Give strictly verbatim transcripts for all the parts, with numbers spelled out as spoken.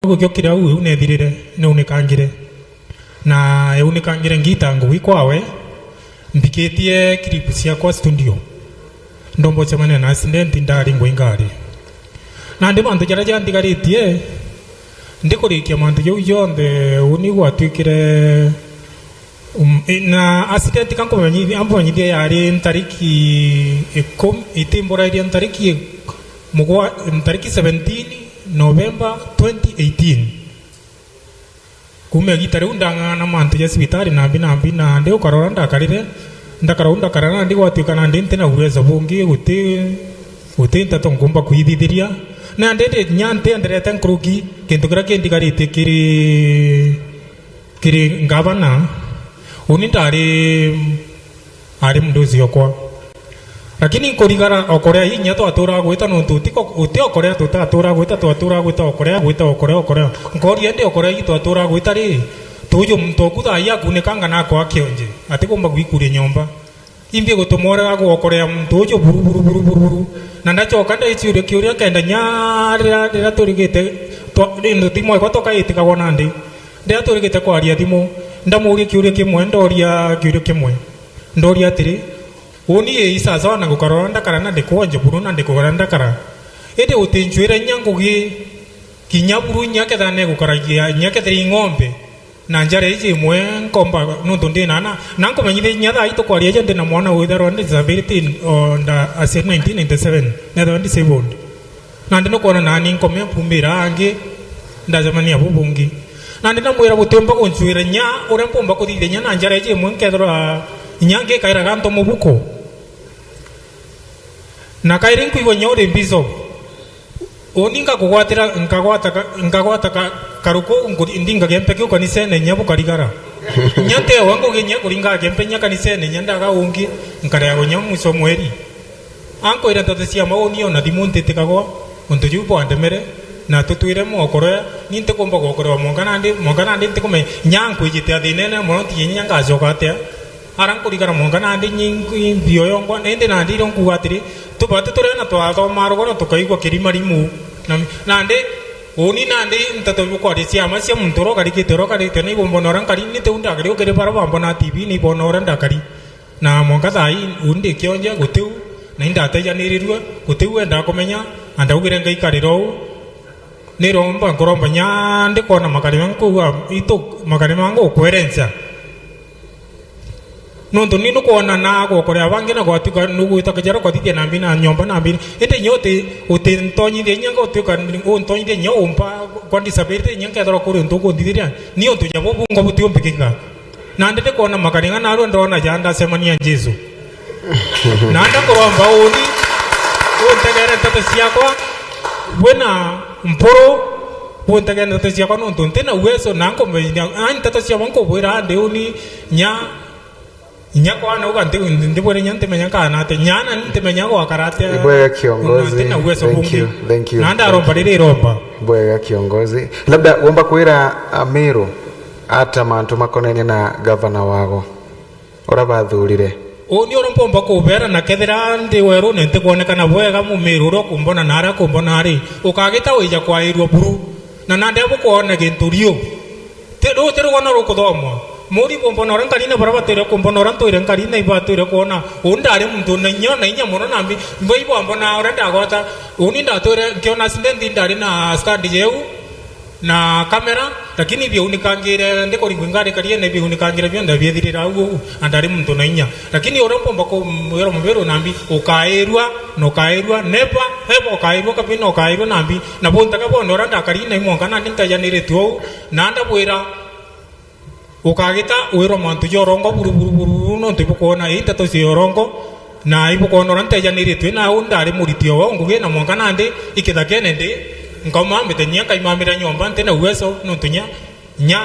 Gukiukire au, iu nethirire, niunikangire. Na iunikangire ngiita ngugi kwawe, mbikitie clip ciakwa studio. Ndomba ucemania na accident ndaringwa ingari. Nandi mantu jaria jantigaritie, ndikurikia mantu jau jonthe, uni gwatuikire, um, i-, na accident ka nkumenyithia, ambumenyithia yari ntariki ikumi, itimburairie ntariki mugwa-, ntariki seventeen November twenty eighteen. Kuuma igiita riu ndang'ang'ana mantu ja cibitari nambi nambi, nandi ukarora ndakarire, ndakara u ndakara nandi gwatuika nandi ntina uwezo bungi, guti, guti nteto nkumba kwithithiria. Nandi ndi kinya ntienderete nkuruki, kintu kiria kindigaritie kiri, kiri ngavana, uni ndari ari mdozi okwa. Lakini nkurigara o kuria inya twaturaga gwita, nontu utiko, uti o kuria tutatura gwita, twatura gwita o kuria, gwita o kuria, o kuria. Nkoria ndi o kuria ii twatura gwita ri, tuju muntu oku thaa ii akunikanga na akwa kionje, atikumba gwikuria nyomba. Imbi gutumorera gwokorea muntu uju buru, buru, buru, buru, buru. Na ndachoka ndaiciuria kiuria kenda nya riria, riria turigite, twa-, ri nduti mwekwa tukaitikagwa nandi. Riria turigite kwaria thimu, ndamuria kiuria kimwe, ndoria kiuria kimwe. Ndoria atiri, Uni ii sasa ona ngukarora ndakara na ndikwonje buru na ndikugara ndakara. Indi utinjwira inya ngugi kinya buru inya kethira negukaragia inya kethira ing'ombe na njara iji imwe nkomba nuntu ndi na ana. Na nkumenyithia inya thaa ii tukwaria ijo ndi na mwana witharwa ndi disability on the, as in nineteen ninety-seven. Nethirwa disabled. Nandi nukwona nani nkomea mpumira angi ndacemania bubungi. Nandi namwira butiumba kuncwira inya uria mpumba kuthithia inya na njara iji imwe nkethirwa inya ngikairaga antu mubuko. Na kairi nkwigua inya uri bishop. Uni nkakugwatira, nkagwata ka-, nkagwata ka-, karuku nkuri-, ndinga gempe kiu kanisene inya bukarigara. Inya ntewa ngugi inya kuringa gempe inya kanisene inya ndaga ungi nkareagwa inya mwiso mweri. Ankwira nteto cia ma uni ona thimu ntitikagwa, untu juu bwandemere, na tutwire mwokorea, ni ntikumba gwokorewa mwanka nandi, mwanka nandi ntikumenya, nya nkwijite athinene mono, ntiye nya ngacoka atia. Ara nkurigara mwanka nandi nyi-, nyi-, mbio yongwa, indi nandi irio nkuga atiri, tubati turia na twathoma rugoro tukaigua kirimarimu. Na, nandi, uni nandi nteto bukwaria ciama cia muntu uria ukarikite uria ukarite, na ibombona uria nkari, ni tiu ndakari ukiri bara bambona T V, ni ibona uria ndakari. Na mwanka thaa ii, uu ndi kionje, gutiu, na indatejanirirue, gutiu wendaa kumenya, na ndaugire ngaikarira uu. Niromba, nkuromba nya ndikwona makarima nkuuga, itu, makarima ngukwerenca. Nontu ni nukwona na gwokorea bangi na gwatuika nugwita kajara kwathithia nambi na nyomba nambi. Indi inya uti, utintonyithia inya gutwika untonyithia inya umpa kwa disability inya nkethirwa kuri untu ukuntithiria. Ni untu ja bubunga butiumbikika. Nandi ndikwona makarima narua ndona ja ndacemania Jesu. Na ndakuromba uni, untegere nteto ciakwa, bwina mpuru, untegere nteto ciakwa nontu ntina uwezo na nkumenya, ai nteto ciakwa nkubwira ndi uni, nya, nya kwana uga ndi, ndi, ndibwire nya ntimenya kana ati, nya na ntimenya gwakara ati. Ibwega kiongozi. Ntina uwezo bungi. Thank you, thank you, na ndaromba riri iromba. Ibwega kiongozi. Labda womba kwira Amiru ata mantu makonenie na gavana wago? Uria bathurire. Uni uria mpomba kubera, na kethira ndi werune ntikwonekana bwega, mumiru uria ukumbona na aria akumbona ari, ukagita wija kwairua buru, na nandi abukwona gintu riu. Ti, riu ti rugano rukuthomwa. Muri bumbona uria nkarine, baria batwire kumbona uria ntwire nkarine, ibatwire kwona. Uni ndari muntu na inya, na inya mono, nambi, mbo ibwambona uria ndagwata. Uni ndatwire, nkiona accident ndari na stand jeu. Na kamera, lakini biaunikangire, ndikuringwa ingari kariene, biaunikangire bionthe biethirira au uu, na ndari muntu na inya. Lakini uria mpomba kumwira mubiru nambi, ukairua, na ukairua, never, ever ukairua, kabina ukairua nambi, na buntaka bwone uria ndakari na imwanka nandi ntaijaniritue uu, na ndabwira, ukagita wirwa mantu ja urongo buru, buru, buru, buru, nontu ibukwona ii nteto cia urongo, na ibukwona uria nteejaniritue, na u ndari muriti o wao ngugi, na mwanka nandi ikithakene ndi, nkauma mbite nyia nkaimamira nyomba ntina uwezo, nontu nya, nya,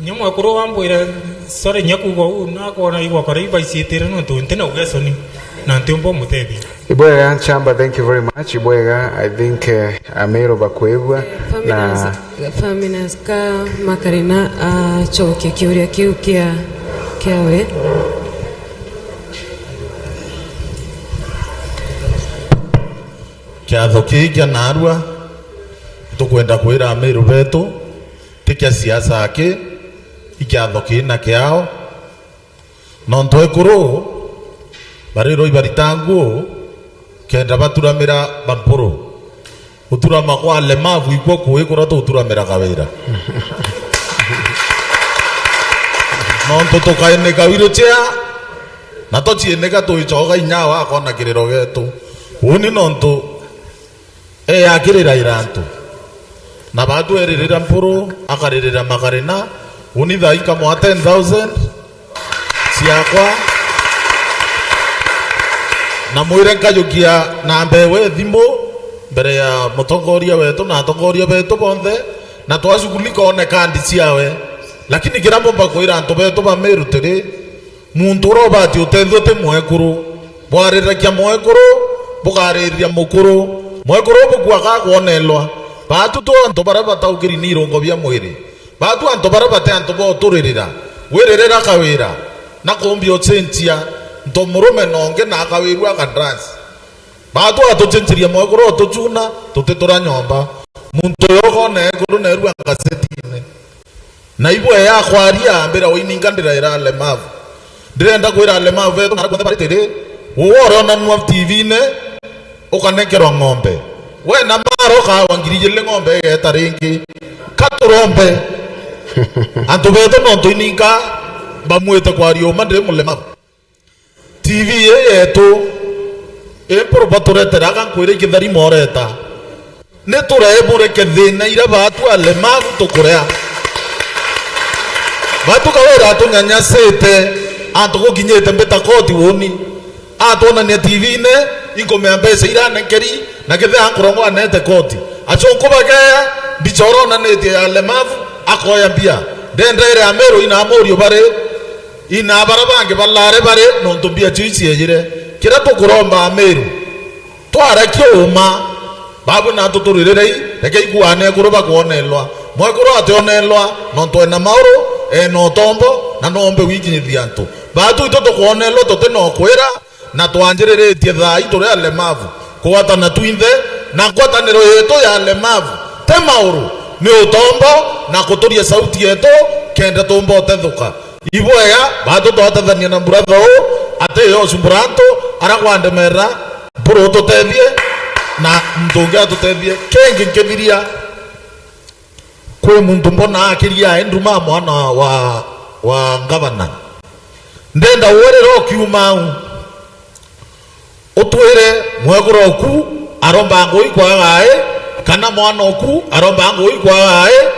nya mwekuru wambwire, sorry, nya kuuga uu, nakwona igwakora ibaicitire, nontu ntina uwezo ni, na ntiumba umutethia. Ibwega, Nchamba, thank you very much. Ibwega, I think, eh, Amiru bakwigua, na Faminas, Faminas ka Makarina acokia kiuria kiu kia, kiawe. Kiatho kii kia narua. tukwenda kwira Amiru betu, ti kia siasa aki, i kiatho kina kiao. Nontu ekuru barirwa ibarita nguu kenda baturamira bampuru. Guturama kwa alemavu ikwo kui kuria tuturamira Kawira. Nontu tukainika wheelchair, na tuciinika twicoka inya wakona kiriro getu. Uni nontu e akiriraira antu. Na batu eririra mpuru, akaririra makarina, uni thaa inkamwa ten thousand ciakwa. Na mwire nkajukia namba ewe thimu mbere ya mutongoria wetu na atongoria betu bonthe, na twashughulika one kandi ciawe. Lakini kira mbumba kwira antu betu ba Meru tiri, muntu uria ubati utethua ti mwekuru. Bwariragia mwekuru, bukaririria mukuru. Mwekuru bukua gakwonelwa. Batu tu antu baria bataukiri ni irungo bia mwiri. Batu antu baria bati antu ba uturirira. Wiririra Kawira, na kumbi ucenjia nto murume nongi na akawirua akadansi. Batu atucenjirie mwekuru utucuna, tutitura nyomba. Muntu uyu ugone ekuru nerua ngazetine. Na ibwe yakwaria ambira uininka ndiraira alemavu. Ndirenda kwira alemavu betu na kunthe bari tiri, uwe urionanua T V-ine, ukanekerwa ng'ombe. We na mara ukawa ngiri igiri ng'ombe igeta ringi. Katurombe. Antu betu nontu ininka mbamwite kwaria uma ndi mulemavu. T V ii yetu, impuru baturetera, aga nkwire ikithari moreta. Ni turebureke thina ira batu alemavu tukurea. Batu Kawira atunyanyasite, antu gukinyite mbita koti woni. Atwonania T V-ine, inkumea mbeca ira anenkeri, na kethira ankurongo anete koti. Achunku bageya, mbicha uronanitie ya alemavu, akoya mbia. Ndendere Amiru ina Amiru bari, ina bara bangi balare bari, nontu mbia cio iciejire. Kira tukuromba Amiru, twarakia uma, babu na tuturirerei, rekei kuane ekuru bakwonelwa. Mwekuru ationelwa, nontu ena mauru, ena utombo, na nombe wikinyithia antu. Batu itu tukwonelwa tuti na ukwira, na twanjiriritie thaa ii turi alemavu, kugwatana twinthe, na ngwataniro yetu ya alemavu, ti mauru, ni utombo, na kuturia sauti yetu, kenda tumba utethuka. Ibwega, batu twatethania na brother uu, ati yo ucumbura antu, ara kwandemerera, mpuru ututethie, na muntu ungi atutethie. Kingi nkithiria, kwi muntu mbona akiria ae nduma mwana wa, wa ngavana. Ndenda uwe riria ukiuma au, utwire mwekuru oku aromba ngui kwaga ae, kana mwana oku aromba ngui kwaga ae.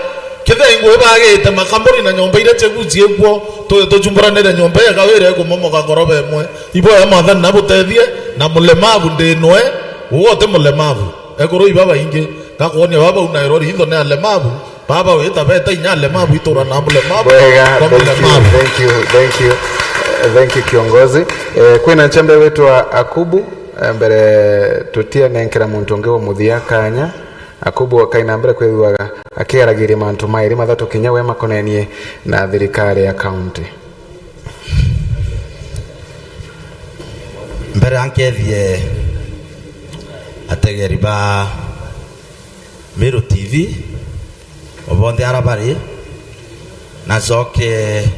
Kethira ingui bagite makamburi na nyomba iria ciaku ciikuo, tu-, tucumburanire nyomba ya Kawira ikumomoka ngoroba imwe. Ibo ya Mwathani na butethie, na mulemavu ndinwe, uwe uti mulemavu. Ekuru iba baingi, ngakwonia baba una irori itho ni alemavu, baba wita beta inya alemavu itura na mulemavu. Bwega, kwa thank you, mulemavu. Thank you, thank you, eh, thank you, kiongozi. Eh, kwina nchambe witwa Akubu, eh, mbere tutianenkera muntu ungi wa muthia kanya. Akubu akaina mbere kwithwaga akiaragiria mantu mairi mathatu kinya we makonenie na thirikari ya county. Mbere ankethie ategeri ba Meru T V, o bonthe ara bari, na ncoke,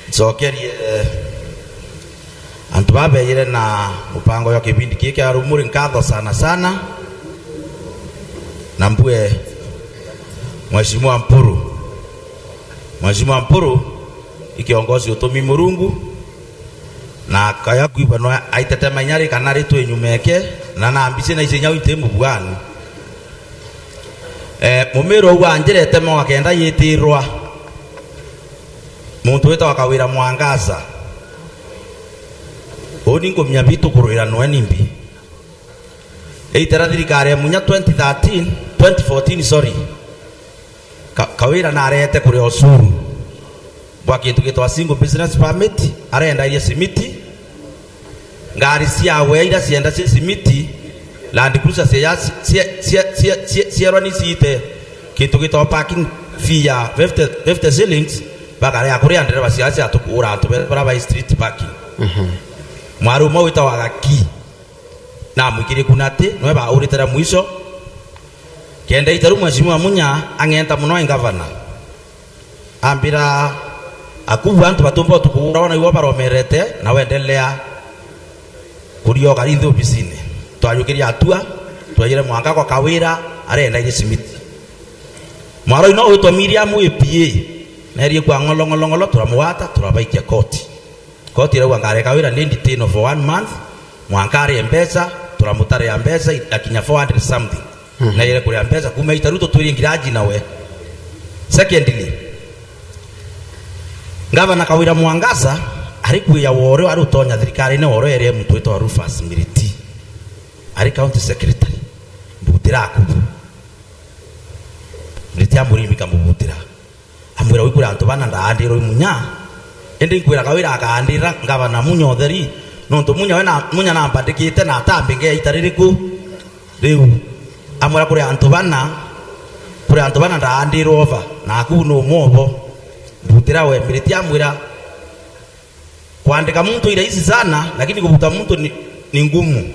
ncokerie antu baa beejire na mupango jwa kibindi kii kia Rumuri nkatho sana sana, na mbue Mheshimiwa Mpuru. Mheshimiwa Mpuru i kiongozi utumi Murungu, na akaya kwigua no aitetema inya ri kana ri twi nyuma eke, na nambici na ici inya wi nti mubwani. Eh, Mumiru au anjirete mwaka kenda yitirwa muntu witagwa Kawira Mwangaza. Uni ngumia bitu kurwira nwe nimbi. Eitera thirikari ya Munya twenty thirteen, twenty fourteen, sorry. Ka-, Kawira narete kuria ushuru bwa kintu gitwa single business permit, arendairie simiti. Ngari ciawe ira cienda cia simiti, Land Cruiser cia, cia, cia, cia, cia, ciarwa ni ciite kintu gitwa parking fee ya fifty, fifty shillings, bakaria kuria ndereba cia, cia tukura antu be-, bara bai street parking. Mhm. Mwarume witagwa Gaki. Namwikirie kuna ati, nwe baurite ra mwisho. Kenda itaru Mheshimiwa Munya ang'enta mono e ngavana. Ambira, Akubu, antu batumba utuku ura wana iwe baromerete, na wendelea kurioka rinthi obisini. Twajukirie atua, twejire mwanka kwa Kawira, arenda iri simiti. Mwaroi no witwa Miriam wi P A, nerie kwa ng'olong'olong'olo, turamugwata, turabaikia koti. Koti irauga nkareka wira ni detain for one month, mwanka arie mbeca, turamutaria mbeca, akinya four hundred something. Mhm. Na ire kuria mbeca kuma itaru tutwirie ngiraji nawe. Secondly, Gavana Kawira Mwangaza ari kwia wore ari utonya thirikarine wore ere muntu witwa Rufus Miriti. Ari county secretary. Mbutira Akubu. Miriti amurimi kamubutira. Amwira, "Wi kuri antu bana ndaandirwa i Munya, indi nkwira Kawira akaandira ngavana Munya utheri, nontu Munya we na, Munya nambandikite na atambi ngea ita ririku riu?" Amwira, "Kuri antu bana, kuri antu bana ndaandirwa ova, naku nu umwe ovo." Mbutira we, Miriti amwira, "Kwandika muntu i rahisi sana, lakini kubuta muntu ni, ni ngumu."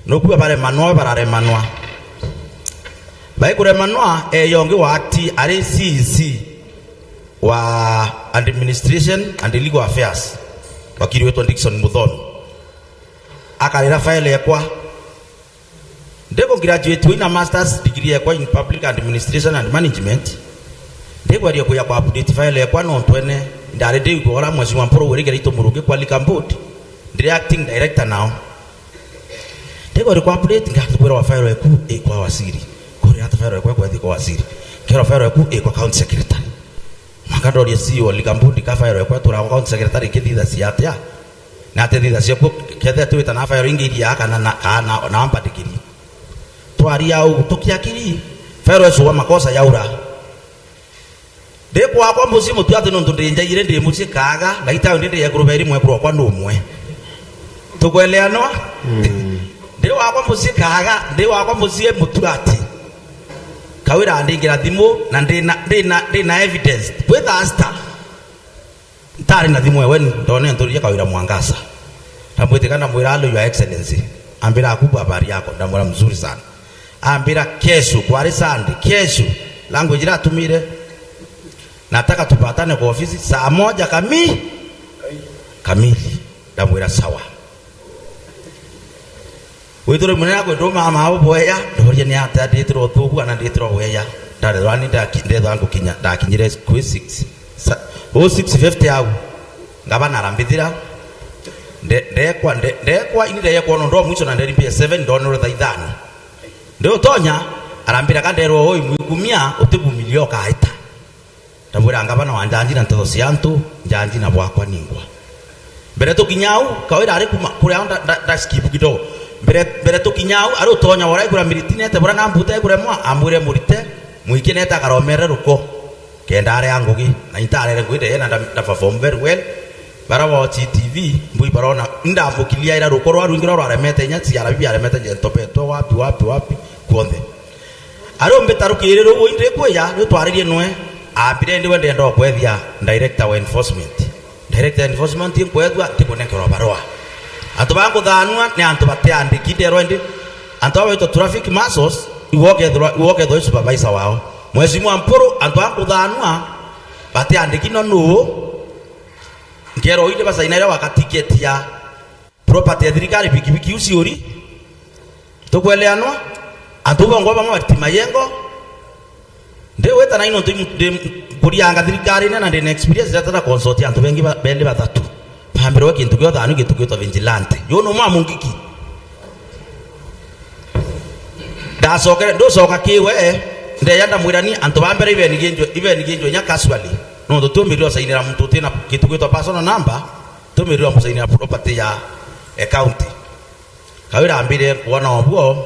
Nokua baremanwa, bararemanwa. Baikuremanwa, eyo ungi wa act ari C E C wa Administration and Legal Affairs, wakiri witwa Dickson Muthoni. Akarira file ekwa. Ndiko graduate wina master's degree ekwa in public administration and management. Ndikweria kuya kwa update file ekwa no ntwene. Ndari ndi ora Mheshimiwa Mpuru wirigera itu Murugi kwa Liquor Board. Ndiri acting director nao. Ndiko require update, ngakwira wa file eku ikwa waziri. Kuri ata file eku ikwa thiko waziri. Kero file eku ikwa county secretary. Mwanka ndorie C E O wa Liquor Board ka file eku tura county secretary kithitha cia atia. Na ate thitha cia ku kethe twita na file ingi iria kana na, kana na ambandikiri. Twaria u tukiakiri. File esu wa makosa yaura. Ndi kwakwa mucii mutu ati nontu ndi njaire ndi mucii kaaga, na itawe ndi ndi ekuru beri mwekuru wakwa ni umwe. Tukweleanwa? Mm. Ndi wakwa mucii kaaga, ndi wakwa mucii mutu ati. Kawira ndingira thimu, na ndi na, ndi na, ndi na evidence. Kwi thasta. Ntari na thimu ewe, ndone nthuria Kawira Mwangaza. Ndamwitika ndamwira, "Hello, Your Excellency." Ambira, "Akubu, habari yako?" Ndamwira, "Mzuri sana." Ambira, "Kesho," kwari Sunday, "kesho." Language iratumire, "Nataka tupatane kwa ofisi saa moja kami-, kamili." Ndamwira, "Sawa." Withure munene akwe nduma mama abo bweya, ndoria ni atia nditirwa uthuku kana nditirwa bweya. Ndarethwa ni ndaki-, ndethwa ngukinya, ndakinyire kwi six. Sa-, o six fifty au. Ngavana arambithira. Nde-, ndekwa, nde-, ndekwa, ini ndeyekwa ono ndo mwicho na nderi mbia seven, ndonere thaa ithano. Ndi utonya, arambira ka nderwa oi mwikumia, utibumilio kaita. Ndamwira, "Ngavana wa njanji na nteto cia antu, njanji na bwakwa ningwa." Mbere tukinya au, Kawira ari kuma kuria nda, nda, nda skip kidogo. Mbere, mbere tukinya au, ari utonya wora ikura Miriti nete bura na mbuta ikure mwa, amwire Murite, mwiki nete akaromere ruko. Kenda aria ngugi, na intarere ngwite yena nda, nda perform very well. Bara wa T V, mbui barona, ndambukilia ira ruko rwa rwingi rwa rwaremete inya, C R B aremete jentopetwe, wapi, wapi, wapi, kuonthe. Ari umbitarukiri riu indi kwija, riu twaririe nwe, ambire ndi we ndenda kwethia director wa enforcement. Director wa enforcement nkwethua, ndikunenkerwa barua. Antu ba nkuthanua ni antu batiandiki, nderwa ndi, antu aba baitwa traffic marshals, iwe ukethirwa, iwe ukethirwa i supervisor wao. Mheshimiwa Mpuru, antu a nkuthanua batiandiki no nuu? Nkerwa indi basaina iria waka ticket ya property ya thirikari, pikipiki iu ciuri. Tukweleanwa? Antu bongwa bamwe bati mayengo. Ndi weta na ino ndi, ndi kurianga thirikari na ndi na experience ya tata consult antu bengi ba, beli bathatu. Bambirwe kintu kio thanu, kintu kio vigilante. Yo no mwa mungiki. Ndacokere, nducoka kiwe, ndeya ndamwira ni antu ba mbere ibeni ginjwe, ibeni ginjwe nya casually. No tutumirwa sainira muntu utina kintu gitwa personal number. Tumirwa musaini ya property ya, eh, county. Kawira ambire kuona obuo,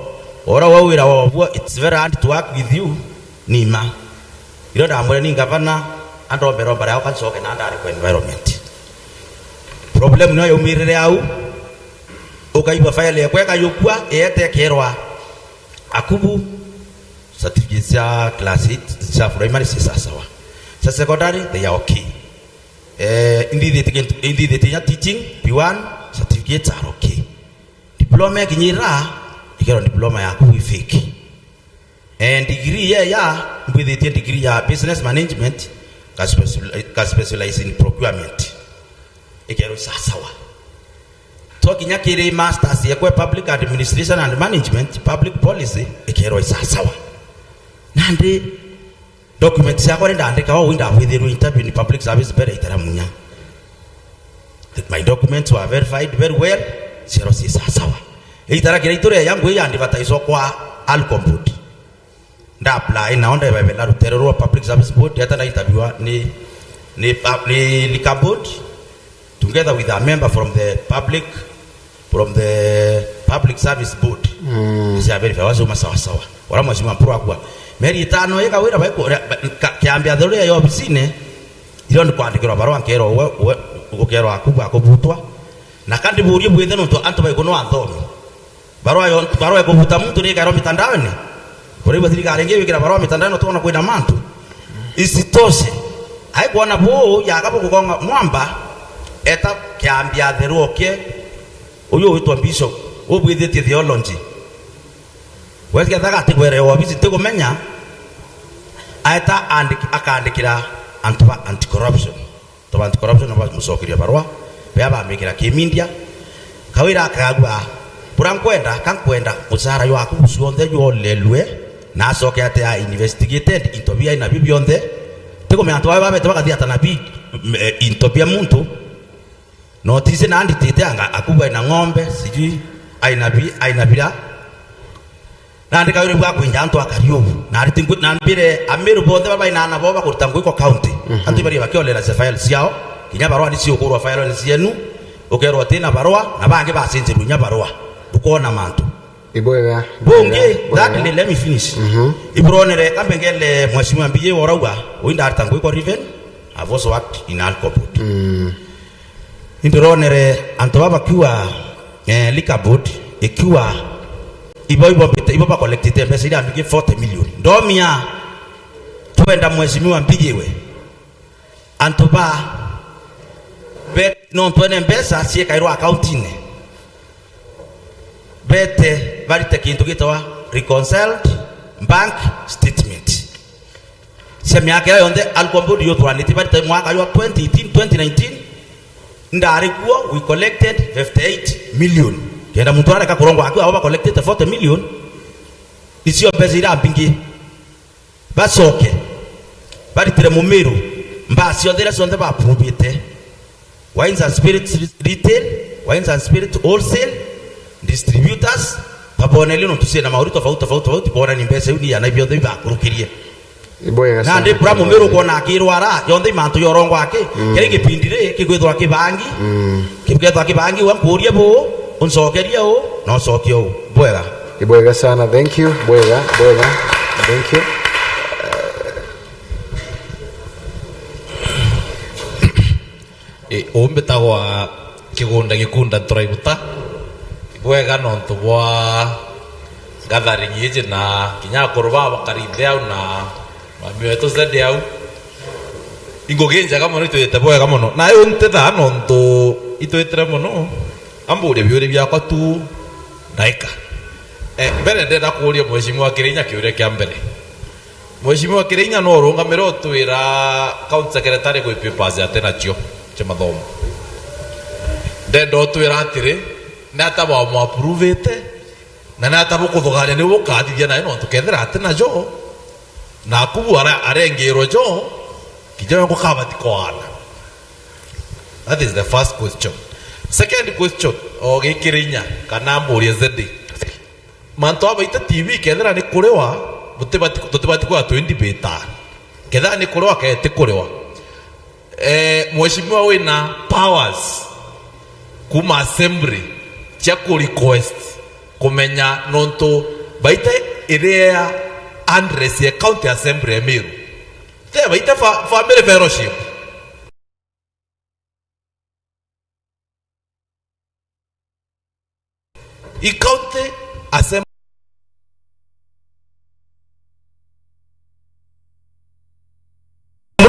ora waura obuo, it's very hard to work with you, nima. Iro ndamwire ni ngavana, andombera ombara yao kancoke na ndari kwa environment. Problem no yumirire au, ukaigua file yakwa ikayukua, iyete kerwa, Akubu, certificate cia class eight, cia primary ci sawa sawa. Cia secondary, they are okay. Eh, indithite kintu, indithite inya teaching, P one, certificates are okay. Diploma ikinyira, ikerwa diploma yaku i fake. Eh, degree ye ya, mbwithitie degree ya business management, ka speciali-, ka specialize in procurement. Ikerwa sasawa. Twakinya kiri masters yekwe public administration and management, public policy, ikerwa sasawa. Nandi documents ciakwa ri ndandika, o ndabwithirwe interview ni public service bere itara munya. My documents were verified very well, ciero si sasawa. Itara kira itore ya ngui ya advertise kwa Alcom Board. Nda apply nao ndebebela rutere rwa Public Service Board, eta na interview ni, ni, ni Liquor Board, together with a member from the public, from the Public Service Board. Mm. Cia verify, wacio ma sawa sawa. Ora mheshimiwa Mpuru akua. Meri itano ika wira bai ku-, re-, ba-, ka-, kiambia theru ya obisine, iro ni kwandikirwa barua nkero we, we, ukero aku bwa kubutwa. Na kandi burie bwithe nontu antu baiku no anthomi. Barua yo, barua ya kubuta muntu ni ikairwa mitandaoni. Kuri bwa thirikari ingi wikira barua mitandaoni utona kwina mantu. Isitoshe, ai kwona buu, yaga bukugonga mwamba, eta kiambia theru oke, uyu witwa bishop, ubwithitie theology. Wesikia thaga ati kwere obisi tikumenya, aeta andiki-, akandikira antu ba anti-corruption. Antu ba anti-corruption bamucokeria barua, bea bamikira kimindia, kawira akagua, bura nkwenda, ka nkwenda mucara jwaku juonthe jwolelwe, na acoke ate a investigated into bia aina bi bionthe. Tikumenya antu baa babete bakathia ata na bi, m-, eh, into bia muntu. Notisi na nditite anga akubwa ina ng'ombe, sijui aina bi, aina bira. Nandi kauri bwa kwinja antu akari ubu. Na ariti ngui, na mbire Amiru bonthe baba ina ana bo bakuruta ngui kwa county. Mhm. Antu bari bakiolera cia file ciao, kinya barua ni ciukurwa file ni cienu, ukerwa tina barua, na bangi bacinjirwe nya barua. Bukona mantu. Ibwega, bungi, ibwega, ibwega. Thirdly, let me finish. Mhm. Iburonere, kambe ngele mheshimiwa Mbiji worauga, uyu ndarita ngui kwa Riven, I've also worked in Alcobot. Mm. Indironere antu baba bakiuga, eh, Liquor Board, ikiuga, ibo, ibo, ibo ba collectite mbeca iria mbingi forty million. Ndomia, twenda mheshimiwa Mbiji we. Antu ba, be, no twene mbeca ciekairwa account-ini. Bete barite kintu gitawa reconciled bank statement. Cia miaka iyo yonthe, Alcom Board yothuranite barite mwaka jwa twenty eighteen, twenty nineteen, ndari kuo, we collected fifty eight million. Kenda muntu areka kurongwa akiuga abo ba collected forty million, nicio mbeca iria mbingi. Bacoke, baritire Mumiru, mbaa cionthe iria cionthe ba approve-ite. Wines and spirits re-, retail, wines and spirits wholesale, distributors, babonelio nontu ciina mauri tofauti, tofauti, tofauti, bona ni mbeca iu ni ana bionthe ibakurukirie. Ibwega sana. Nandi bura Mumiru ukwona akirwara, yonthe imantu yorongo aki, mm, kiri gipindi ri, kikwithwa kibangi, mm, kigethwa kibangi, wa nkuria bu, uncokerie u, na ucokie u. Bwega. Ibwega sana, thank you. Bwega, bwega. Thank you. E, umbitagwa Kigunda Gikunda Nturaibuta. Ibwega nontu bwa gathering iji na kinya akuru baa bakari nthi au na mami wetu Zedi au. Ingugi njega mono, itwite bwega mono. Na yu ntithaa nontu itwitire mono. Amburie biuria biakwa tu ndaika. Eh, mbere ndenda kuuria Mheshimiwa Kirinya kiuria kia mbere. Mheshimiwa Kirinya no urungamire utwira county secretary kwi papers ate nacio cia mathomo. Ndenda utwira atiri, ni ata bamwapruvite, na ni ata bukuthugania niu bukathithia nayo, nontu kethira ati najo, naku bu ara-, arengirwe jo, kinya we ngukabati koana. That is the first question. Second question, o gikirinya, kana mburie Zedi. Mantu a baita T V, kethira ni kuriwa, butibati, tutibati kwa twindibita. Kethira ni kuriwa, keti kuriwa. Eh, mheshimiwa wina powers kuma assembly cia ku request kumenya nontu baita iria address ya county assembly ya Meru. Te baita fa-, family fellowship. I county assembly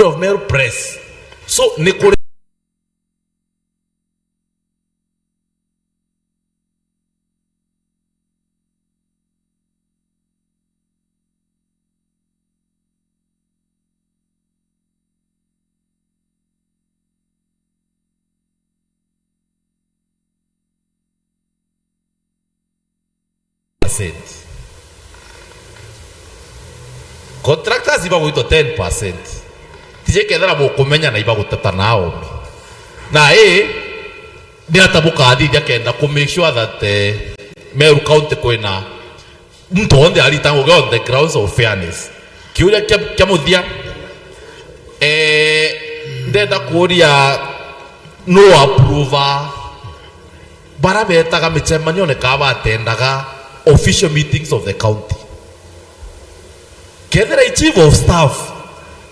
of Meru Press. So, ni kuri Contractors ibagwitwa ten percent. Tije kethira mukumenya na ibaguteta na aomi. Na ii, ni ata bukathithia kenda ku make sure that, eh, Meru County kwina muntu onthe aritangwa on the grounds of fairness? Kiuria kia, kia muthia, eh, ndenda kuuria, nu approve bara betaga micemanione ka batendaga official meetings of the county? Kethira i chief of staff,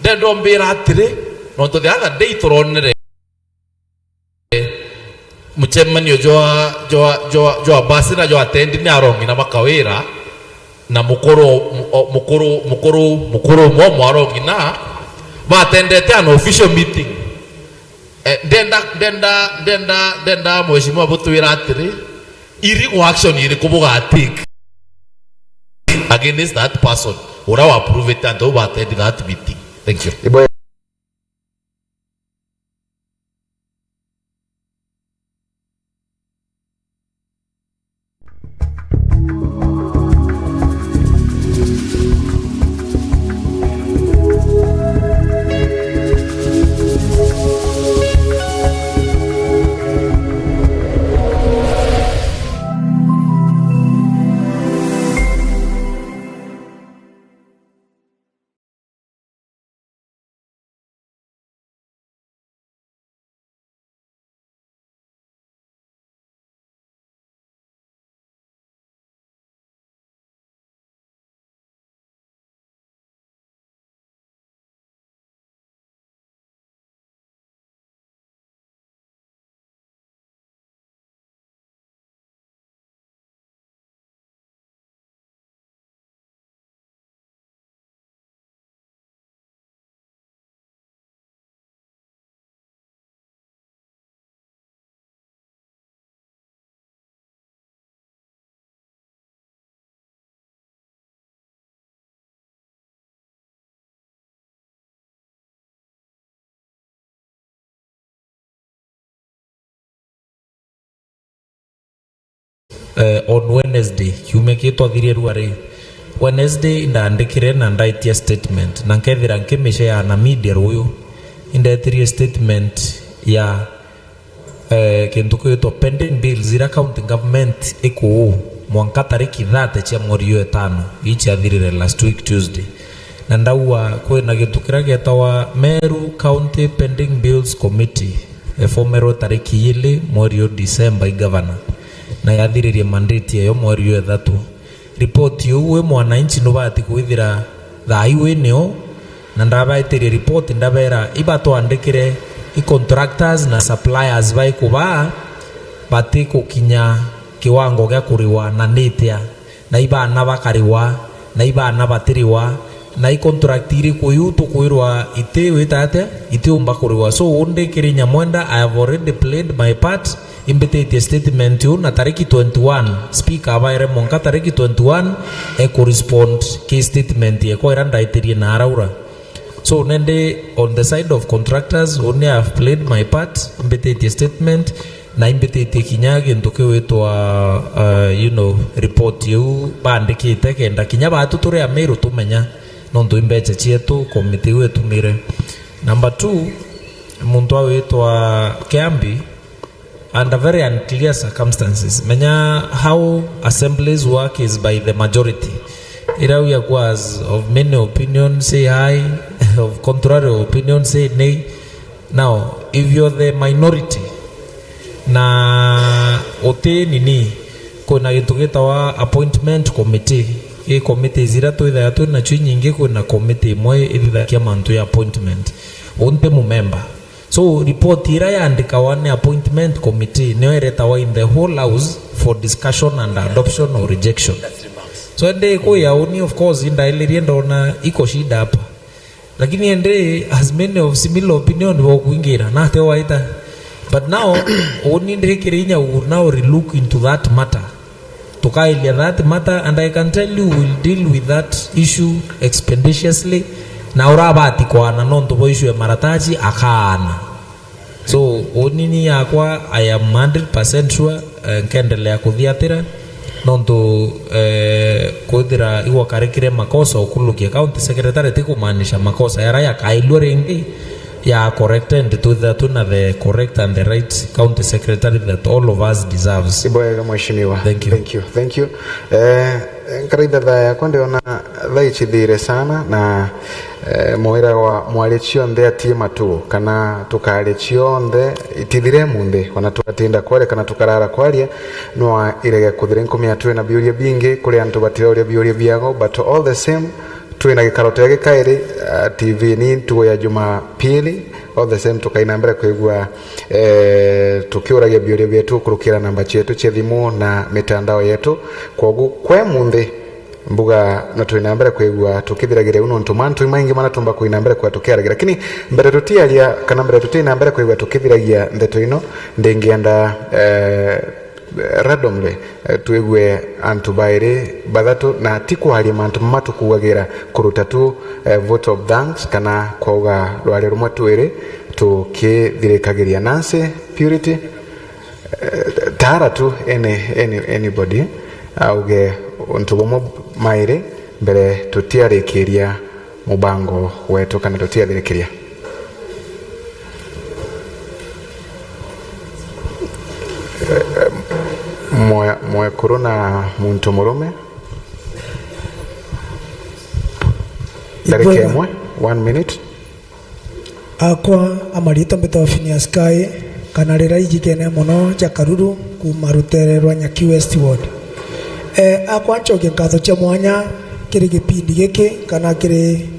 ndenda umbira atiri, nontu the other day turonere mucemanio jwa, jwa, jwa, jwa basi na jwa atendi ni arongi na bakawira, na mukuru, mu-, o-, mukuru, mukuru, mukuru umwe mwarongina batendete an official meeting. Eh, ndenda, ndenda, ndenda, ndenda mheshimiwa butwira atiri, irigo action iriku buga take against that person ura wa approve it and who attend that meeting? Thank you. Ibo- Eh, on Wednesday, kiumia kii twathirie rua ri, Wednesday, indandikire na ndaitia statement, na nkethira nkimishare na media ruyu. Indetirie statement ya, eh, kintu kiitwa pending bills iria county government ikuu mwanka tariki thirty cia mweri jwa itano, ii ciathirire last week Tuesday. Na ndauga kwina gintu kiria gietawa Meru County Pending Bills Committee, efomerwe tariki ijiri mweri jwa December i governor, na yathiririe mandate eyo mweri jwa ithatu. Ripoti iu wi mwananchi nubati kwithira thaa iu wi nio, na ndabaitirie ripoti, ndabera ibatwandikire i contractors na suppliers baikubaa batikukinya kiwango gia kuriwa na nitia. Na i baana bakariwa, na i baana batiriwa, na i contract iriku iu tukwirwa iti wita atia, itiumba kuriwa. So, undi kiri Nyamwenda, I have already played my part, imbititie statement iu, na tariki twenty-one, speaker abaire mwanka tariki twenty-one, ekurespond ki statement yekwa iria ndaitirie na araura. So, nindi on the side of contractors, uni I have played my part, imbititie statement, na imbititie kinya gintu kiwitwa, uh, you know, report iu bandikite kenda kinya batu turi Ameru tumenya, nontu i mbecha cietu, committee iu itumire. Number two, muntu awitwa Kiambi, under very unclear circumstances. Menya how assemblies work is by the majority. Ira we are of many opinions say aye, of contrary opinions say nay. Now, if you're the minority, na uti nini, kwina gintu gitawa appointment committee. Ki committees iria twithaga twinacio inyingi, kwina committee imwe ithithagia mantu ya appointment. Uu nti mumemba. So, report iria yandikawa ni appointment committee, niyo iretawa in the whole house for discussion and adoption or rejection. So, ndi kuya uni, of course, indailirie ndona iko shida hapa. Lakini ende, as many of similar opinion bokwingira, nate waita. But now, uni ndikiri inya, we will now relook into that matter. Tukailia that matter, and I can tell you, we'll deal with that issue expeditiously. Na urabati kwana nontu bo issue ya marataji, akaana. So, uni ni yakwa, I am hundred percent sure, eh, nkendelea kuthiatira. Nontu, eh, kwithira igwakarikire makosa ukurukia county secretary, ti kumaanisha makosa yara yakailua ringi ya corrected, twithira twina the correct and the right county secretary that all of us deserves. Ibwega, mheshimiwa. Thank you. Thank you. Thank you. Eh, nkaraitha thaa yakwa ndiona thaa ichithire sana na, eh, mwira wa mwari cionthe atie matu, kana tukari cionthe itithire munthi, ona twatinda kwaria kana tukarara kwaria, no irege kuthira nkumia twina biuria bingi kuri antu batiroria biuria biago, but all the same, twina gikaro tia gikairi, uh, T V ni ntugo ya Jumapili. All the same, tukaina mbere kwigua, eh, tukiuragia biuria bietu kurukira namba cietu cia thimu na mitandao yetu. Kwogu kwe munthi, mbuga no twina mbere kwigua tukithiragiria u nontu mantu maingi mana tumba kuina mbere kwa tukiaragia. Lakini mbere tutiaria kana mbere tutina mbere kwigua tukithiragia ndeto ino, ndingienda, eh, randomly, eh, twigue antu bairi bathatu, na ti kwaria mantu mama tukugagira kuruta tu, eh, vote of thanks kana kwauga rwari rumwe twiri tukithirikagiria. Nancy, Purity, eh, tara tu any, any, anybody auge untu bumwe mairi mbere tutiarikiria mubango wetu kana tutiathirikiria. Mwe-, mwekuru na muntu murume. Ndarika imwe, one minute. Akwa, amaritwa mbitwa Phineas Kai, kana rira ijikene mono ja Karuru, kuma rutere rwa Nyaki West Ward. Eh, akwa, ncokie nkatho cia mwanya kiri gipindi giki, kana kiri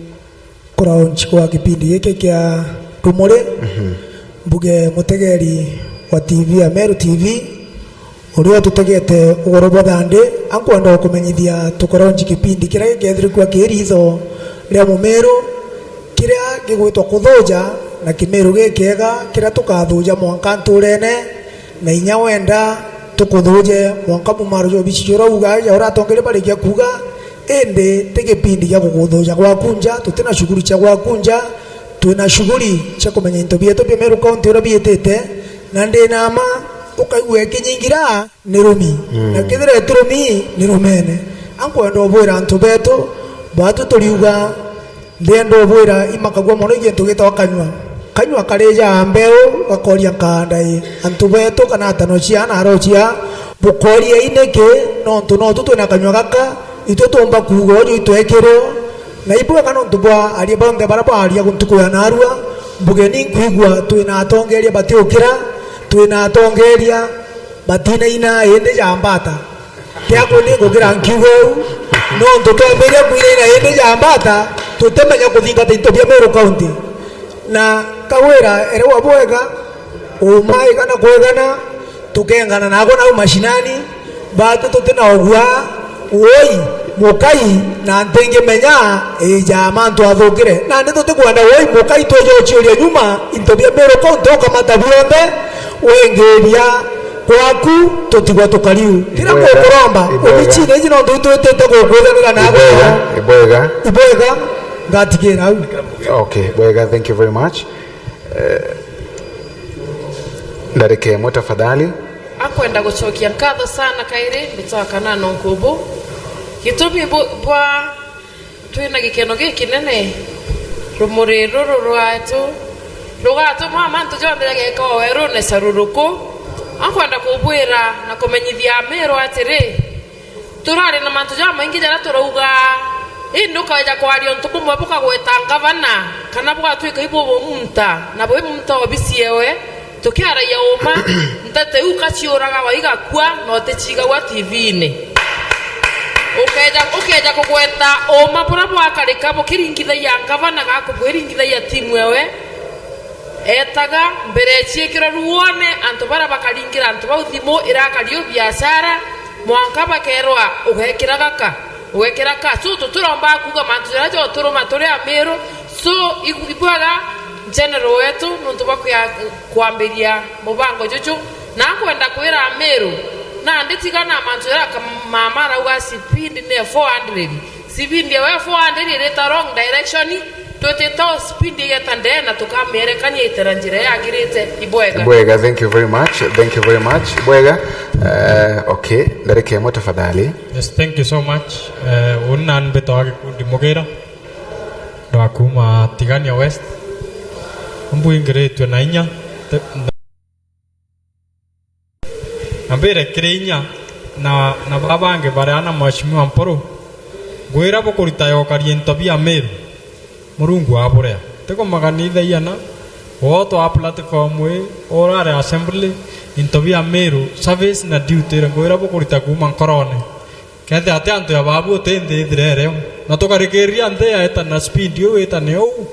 kuraunchi kwa gipindi giki kia Rumuri. Mhm. Mbuge mutegeri wa T V ya Meru T V, uria ututegete ugoro bwa thandi, ankwenda gukumenyithia tukuraunchi kipindi kiria gikethirikua kiri ritho ria Mumiru, kiria gigwitwa Kuthuja, na Kimiru gikiega, kiria tukathuja mwanka nturene, na inya wenda tukuthuje mwanka mumaro jwa bichi jura uga ja uratongeria barikia kuga, indi ti gipindi gia kuguthuja gwaku nja, tutina shughuli cia gwaku nja, twina shughuli cia kumenya into bietu bia Meru County uria biitite, na ndina ma ukaigua ikinyingira ni rumi. Mm. Na kethira ti rumi, ni rumene. Ankwenda ubwira antu betu, batu turiuga, ndienda ubwira imakagua mono i gintu gitagwa kanyua. Kanyua karijaa mbeu, gakoria nkanda i. Antu betu kana atano cia na aro cia, bukoria i niki, nontu notu twina kanyua gaka, itwe tumba kuuga uju itwekirio. Na ibwega nontu bwa aria bonthe bara bwaria ntuku ya narua, mbugeni nkwigua twina atongeria batiukira, twina atongeria batinaina indi ja mbata. Kiaku ni ngugira nkiuga uu, nontu twambiria kwinaina indi ja mbata, tutimenya kuthingata into bia Meru County. Na kawira ere wa bwega, uma igana kwa igana, tukengana nagwe nau mashinani, batu tutina ugua, woi, mukai, na ntingimenya, ija mantu athukire. Nandi tutikwenda woi, mukai, twije uciuria nyuma, into bia Meru County ukamata bionthe, wengiria kwaku, tutigwa tukariu. Kira ngukuromba, ibwega, ubichine iji nontu itwitite gukwithanira nagwe. Ibwega, ibwega. Ibwega, ngatigira au. Okay, bwega, thank you very much. Eh, ndarika imwe tafadhali. Akwenda gucokia nkatho sana kairi, mbitwa Kanano Nkubu. Gitumi bu-, bwa twina gikeno gikinene, rumuri ruru rwetu rugatuma mantu jonthe jageka o werune caruruku. Akwenda kubwira na kumenyithia Amiru atiri, turari na mantu jamaingi jaria turauga, indi ukaja kwaria untu bumwe bukagweta ngavana, kana bugatwika ibubumunta, na buimunta obisi ewe, tukiaragia uma, nteto iu kaciuraga waigakua, na uticiigagua T V-ini. Ukeja, ukeja kugweta uma buria bwakarika bukiringithagia ngavana gaku, bwiringithagia timu ewe, etaga mbere ciikirwa ruone antu baria bakaringira antu bau thimu irakari u biashara, mwanka bakerwa ugekira gaka, ugekira ka. So, tutiromba kuuga mantu jaria joturuma turi Amiru. So, ibu-, ibwega general wetu nuntu bwa kuya-, kwambiria mubango juju. Na nkwenda kwira Amiru, nandi tiga na mantu jaria ka-, mama arauga speed ni four hundred. Speed ewe four hundred irita wrong direction, Twitite o speed igeta ndee na tukamierekania itera njira yagirite. Ibwega. Ibwega, thank you very much. Thank you very much. Ibwega. Eh, okay, ndarika imwe tafadhali. Yes, thank you so much. Eh, uni nani mbitagwa Gikundi Mugira, ndwa kuma Tigania West. Mbuingiritwe na inya. Te- Na mbire kiri inya na, na baa bangi baria na Mheshimiwa Mpuru, ngwira bukurita yokari into bia Meru, Murungu aburea. Tikumaganithagia na, woo twa platform ii, urare assembly, into bia Meru, service na duty, ngwira bukurita kuuma nkorone. Kethira ati antu ya babu uti nthi ithire rio, na tukarikiria nthi yaeta na speed uu itane uu.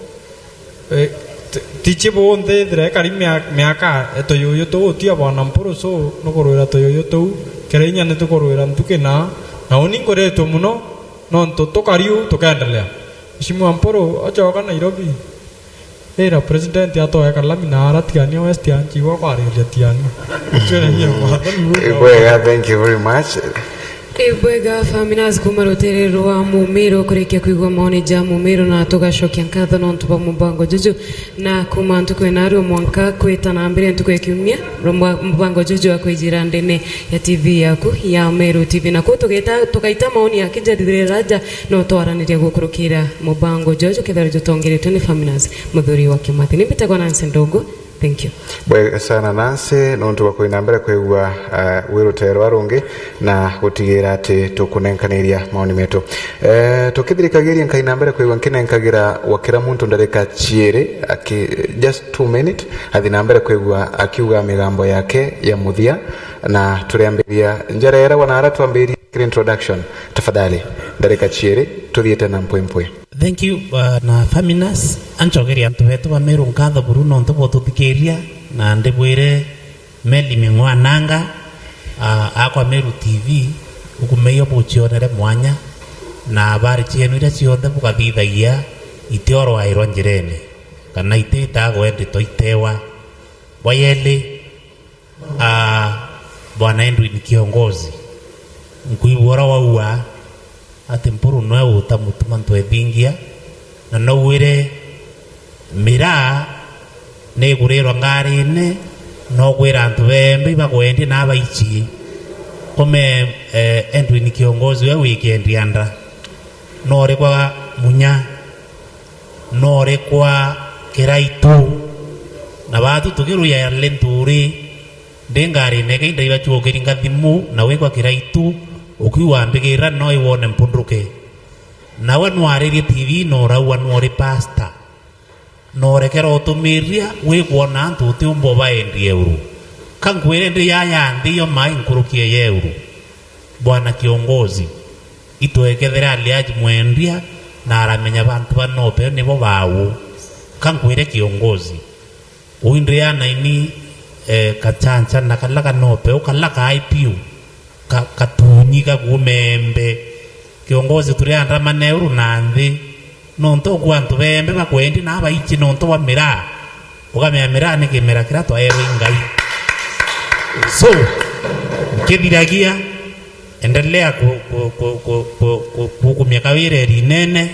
Eh, ti- tichi bu nthi ithire ikari mia- miaka, e tuyuyu tuu utia bwana Mpuru, so nukurwira tuyuyu tuu, kiri inya nitukurwira ntuki na, na uni nkuritwe muno, nontu tukari uu tukendelea. Mheshimiwa Mpuru, ochoka Nairobi, ira president atoe kalami na ara Tigania West anchigwa kwariria Tigania. Twire nyie mwathani. Ibwega, thank you very much. Ibwega, Faminas kuma rutere rwa Mumiru, kurikia kwigua maoni ja Mumiru, na tugacokia nkatho nontu bwa mubango juju, na kuma ntuku ya narua mwanka kwita na mbere ntuku ya kiumia, rumba- mubango juju wa kwijira ndene ya T V yaku ya Meru T V. Na kuu tugita- tugaita maoni ya kijarithirira ja, no twaraniria gukurukira mubango juju, kethira jutongeretwe ni Faminas Muthuri wa Kimathi. Ni mbitagwa Nancy Ndungu. Thank you. Bwega sana Nancy, nontu bwa kwina mbere kwigua, eh, wirutero rwa rungi na gutigira ati tukunenkaniria maoni metu. Eh, tukithirikagiria nkaina mbere kwigua nkinenkagira wa kira muntu ndarika ciiri, aki- just two minute, athi na mbere kwigua akiuga migambo yake ya muthia, na turiambiria njarera wana ara twambirie kiri introduction. Tafadhali, ndarika ciiri, tuthiite na mpwimpwi. Thank you, uh, na Faminas. Ancokeria antu betu ba Meru nkatho buru nontu bututhikiria, na ndibwire Meli Ming'wananga, uh, akwa Meru T V, ukumeio bucionere mwanya, na habari cienu iria cionthe bukathithagia itiorwairwa njirene, kana itiitagwe ndito itewa. Bwa yeli, Ah, Bwana Edwin Kiongozi, nkwigua uria wauga ati Mpuru nwe uta mutuma ntwethingia, na naugire miraa nigurirwa ngarine, nokwira antu bembe ibakwendia na abaichie. Kome, eh, Edwin Kiongozi we wikendia nda, norikwa munya, norikwa kiraitu, na baatu tukiruya linturi, ndi ngarine kei ndaiba chuokeri ngathimu, na wikwa kiraitu, ukiuga mbigirira no iwone mpundruke. Nawe nwaririe T V na urauga nwori pastor, na urekera utumiria wikwona antu utiumba ubaendia euru. Ka nkwire ndi yaya nthi yo mai nkuruki ya euru. Bwana Kiongozi, itwekethera aliaji mwendia na aramenya bantu ba nope nibo bau. Ka nkwire Kiongozi, uindriana ini, eh, kachancha na kala kanope, ukala kai piu, ka-, katunyi kakumembe. Kiongozi, turi andamane uru na nthi, nontu uku antu bembe bakwendi na abaichi nontu bwa miraa. Ukamenya miraa ni kimera kiria twaerwe i Ngai. So, nkithiragia, endelea ku-, ku-, ku-, ku-, ku-, ku-, kukumia kawira erinene,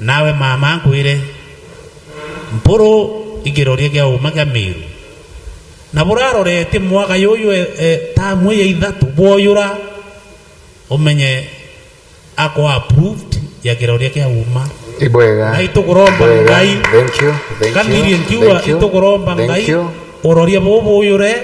nawe mama nkwire, Mpuru ikiroria kia uma kia Miru. Na burarorete mwaka yuyu, e, e, tamu ya ithatu bwoyura, umenye akwa approved ya kiroria kia uma. Ibwega. Ngai tukuromba Ibwega. Ngai. Thank you. Thank you. Kangirie nkiuga Thank you. Itukuromba Thank Ngai. You. Uroria bubu buyure,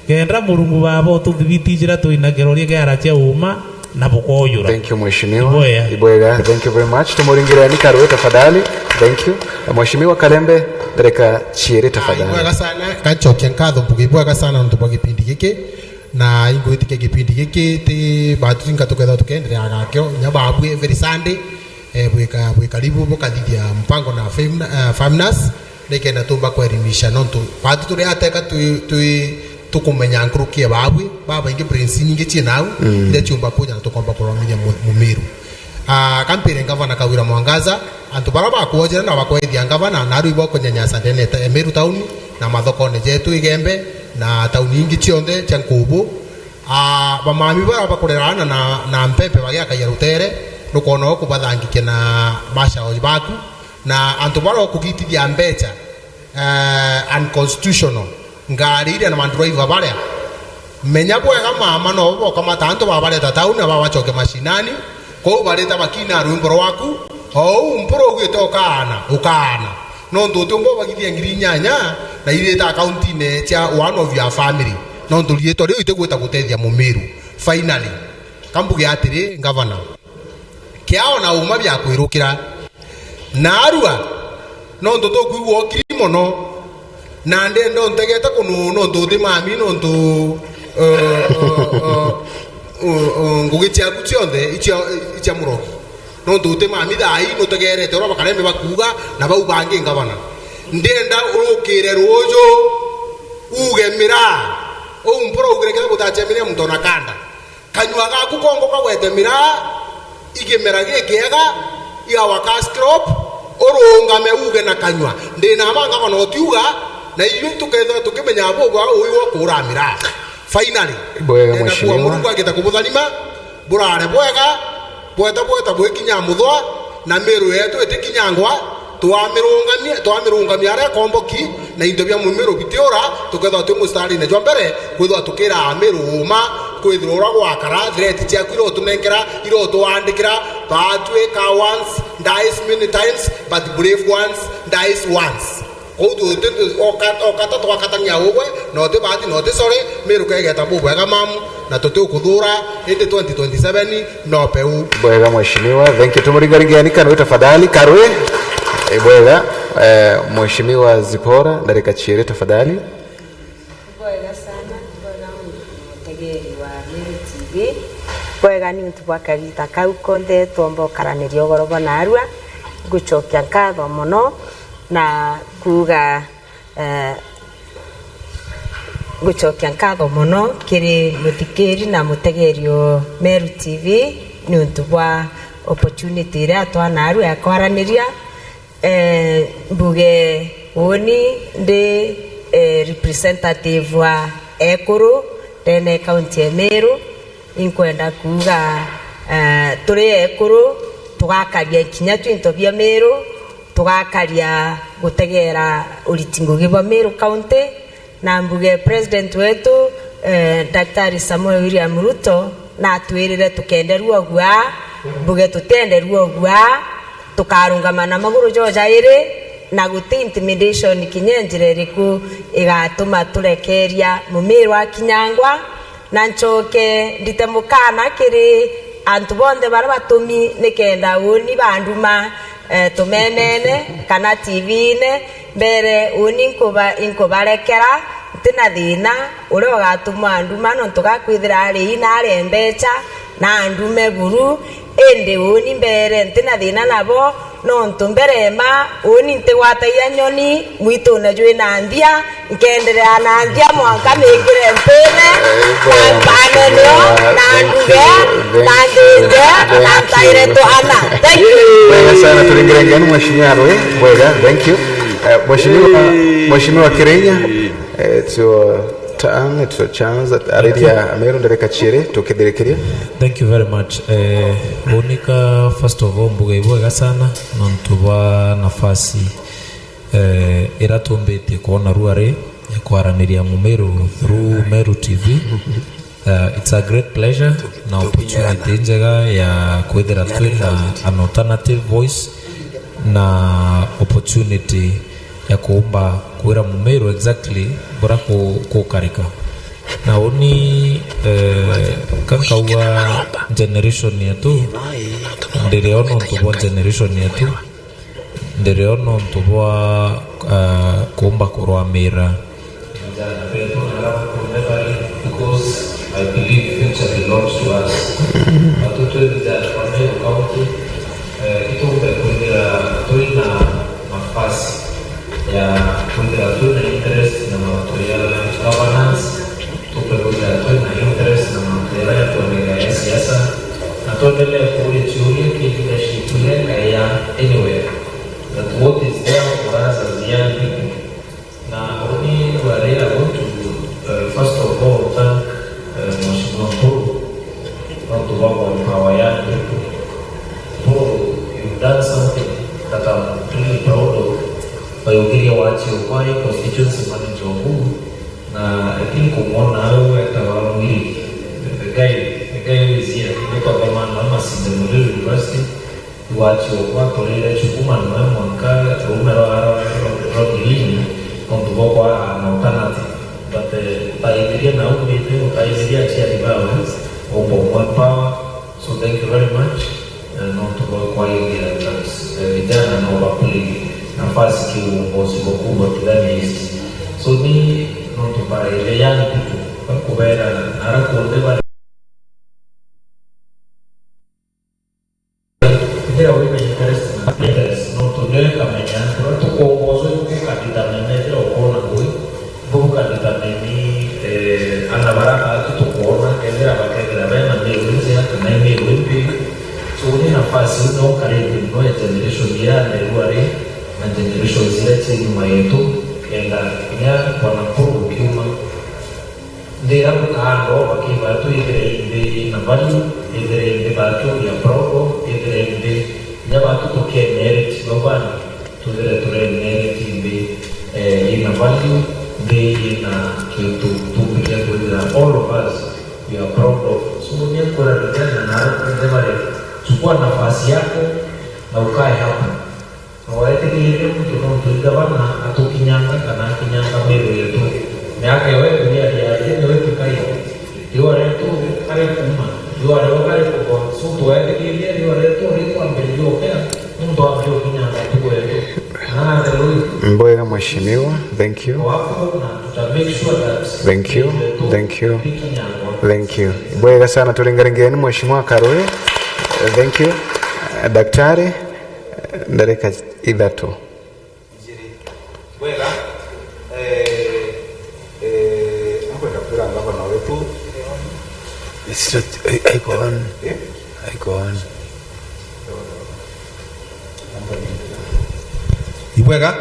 kenda Murungu Baba ututhibitijira twina kiroria kia ara cia uma na bukoyura. Thank you, Mheshimiwa. Ibwega. Ibwega. Thank you very much. Tumuringire ni karwe tafadhali. Thank you. Mheshimiwa Kalembe, ndarika ciiri tafadhali. Ibwega sana. Kanchokia nkatho mbuge ibwega sana nontu bwa gipindi giki. Na ingwitikia gipindi giki ti batu inga tukethwa tukendereaga kio nya babu every Sunday, eh, bwika, bwikaribu bukathithia mpango na fam-, eh, Famnas, nikenda tumba kwerimisha nontu batu turi ateka twi, twi, tukumenya nkuruki ya babwi, babaingi brains nyingi cii nau, mm, iria ciumba kuja na tukomba kuromithia mu-, Mumiru. Ah, kampire ngavana Kawira Mwangaza, antu bara bakwojera na bakwethia ngavana, na aru ibo kunyanyasa ndene ta Meru Town, na mathokone jetu Igembe, na tauni ingi cionthe cia nkubu. Ah, bamami bara bakurera aana na, na mpempe bagiakagia rutere, nukona o kubathangikia na mashauri baku. Na antu baria ukugitithia mbeca, eh, unconstitutional, ngari iria na madriver baria, menya bwega mama, no bokamata antu babareta tauni na babacokia mashinani, kou barita bakina rwimbo rwaku, o uu Mpuru ugite ukaana, ukaana. Nontu utiumba ubagithia ngiri inyanya na irita akaunti-ini cia one of your family, nontu riitwa riu itigwita gutethia Mumiru. Finally, kambuge atiri, Ngavana, kiao na uma bia kwirukira. Naarua, nontu tukwigua ukiri mono, na ndenda untegete kunu nontu uti mami, nontu, uh, uh, uh, uh, uh, ngugi ciaku cionthe icia, icia murogi. Nontu uti mami thaa ii nutegerete uria bakareme bakuuga na bau bangi, Ngavana. Ndenda urukire ruuju, uge miraa. Uu Mpuru augire kethira gutachia miraa muntu ona kanda. Kanyua gaku kongo kagwete miraa, igimera gikiega, igawa cash crop, urungame uge na kanyua, "Ndi na ma, Ngavana utiuga," na ithui tukethirwa tukimenya bubwa uyu wa kuura miraa. Finally, Bwega, ndenda kuuga Mheshimiwa. Murungu agita kubutharima, burare bwega, bweta bweta bwikinya muthwa, na miru yetu itikinyangwa, twamirungamia, twamirungamia aria komboki, na into bia Mumiru bitiura, tukethirwa twi mustarine jwa mbere, kwithirwa tukira Amiru uma, kwithirwa uria gwakara, threat ciaku iria utunenkera, iria utuandikira, baatwika once, dies many times, but brave ones dies once. Kou tu-, tu-, tu-, oka-, okata twakatania ugwe, na uti bahati, na uti sorry, Miru kegeta bubwega mamu, na tuti ukuthura, indi twenty twenty-seven no peu. Bwega, Mheshimiwa. Thank you. Tumuringaringeni kanwe tafadhali. Karwe. Eh, bwega. Eh, Mheshimiwa Zipora, ndarika chiere tafadhali. Bwega sana, bwega muntu mutegeri wa Meru T V. Bwega ni untu bwa kagita kau konthe twomba ukaraniria ugoro bwa narua. Ngucokia nkatho mono na kuuga, eh, ngucokia nkatho mono kiri muthikiri na mutegeri o Meru T V ni untu bwa opportunity iria atwa narua ya kwaraniria. Eh, mbuge uuni ndi, eh, representative wa ekuru ndene kaunti ya Meru. Inkwenda kuuga, eh, turi ekuru tugakaria kinya twinto bia Meru, tugakaria gutegera uriti ngugi bwa Meru County. Na mbuge President wetu, eh, Daktari Samuel William Ruto natwirire tukenderua gua, mbuge tutienderua gua, tukarungama na maguru jo jairi, na guti intimidation kinya njira iriku igatuma turekeria Mumiru akinyangwa. Na ncoke ndite mukana kiri antu bonthe baria batumi nikenda uuni banduma, eh, tumemene kana T V-ine, mbere uuni nkuba-, inkubarekera, ntina thina uria ugatuma anduma, nontu gakwithira ari ina ari mbecha na andume buru, indi uuni mbere ntina thina nabo, nontu mbere ma uuni ntigwatagia nyoni mwitune jwi na nthia, nkenderea na nthia mwanka mikire mpine, na mpane nio, na nduge, na ndinde, na ntaire twana. Thank you. Bwega sana, turingire ngeni Mheshimiwa Arwe. Bwega, thank you. Eh, Mheshimiwa, Mheshimiwa Kirenya, eh, it's your turn, it's your chance. Ariria Ameru ndereka chiere, tukithirikiria. Thank you very much. Eh, unika, first of all, mbuge ibwega sana, nontu bwa nafasi eh, ira tumbitie kwona ruari ya kwaraniria Mumiru through Meru T V. Eh, it's a great pleasure na opportunity njega ya kwithira twina an alternative voice na opportunity ya kuumba kwira Mumiru exactly buria ku-, kukarika. Na uni, eh, ka nkauga generation yetu, ndiri o nontu bwa generation yetu, ndiri o nontu bwa, ah, kuumba kurwamira vijana vetu na alafu kunever leave, because I believe future belongs to us. Batu twi vijana ba Meru County, eh, itumbe kwithira twina nafasi ya kwithira twina interest na mantu ya governance, tukaruta twina interest na mantu jaria ya kuendelea ya siasa, na tuendelee kuuria ciuria kiri leadership iria ikaia anywhere, that what is there for us as young people. Na uni wari I want to, uh, first of all thank, uh, Mheshimiwa Mpuru nontu bwa ku empower young people. Mpuru, you've done Twayukiria wachi okwa i constituency manager oku, na I think umwona au etawa Mwiri, the guy, the guy who is here, nitwathomana nao Masinde Muliro University, wachi okwa atwarire cukuma nawe mwanka rume rwa, rwa, rwa, rwa Girini, nontu bwa kwaga an alternative. But, eh, utaithiria nau mbite, utaithiria aciari bawe, umba umwe power. So thank you very much. Eh, nontu bwa kwaithia that, eh, vijana no baplay nafasi kiuongozi bukubwa Tigania East. So ni nontu mbaraire young people, bakubera nara kunthe bari ithira wina interest na interest, nontu nio ikamenya antu baria tukuongozwa ibu bukadetermine ithira ukoona ngui, ibu bukadetermine, eh, ana baria baatu tukoona, kethira bakethira bena miru injega kana i miru imbi. So ni nafasi iu no encourage no generation ya Meru ari na generations iria cia nyuma yetu, kenda kinya bwana Mpuru ukiuma, nthira bukaanda o baki baatu ithire i nthi ina value, ithire i nthi baatu we are proud of, ithire i nthi kinya baatu tukenyerit no bana, twithire turenyerit i nthi, eh, ina value, nthi ina kintu tumbite kwithira all of us we are proud of. So ni nkwira vijana na aria kunthe bari, chukua nafasi yako na ukae hapo. Na waetikiiria muntu nontu i gavana atukinyanga kana akinyanga miru yetu. Miaka iwe kuria riarie niwe tukai. Riua rietu kari kuuma, riua riu kari kugwa. So twaetikiiria riua rietu rikwambiriria ukea, muntu ambia ukinyanga ntugu yetu. Na haleluya. Mbwega mheshimiwa, thank you. Waku na tuta make sure that Thank you, thank you, ikinyangwa. Thank you. Mbwega sana, turingaringeni mheshimiwa Karui. Thank you. Daktari. Ndarika ithatu. Njiri. Bwega, eh, eh, nkwenda kwira ngavana wetu. It's not, I, I go on. Eh? I go on. Ibwega,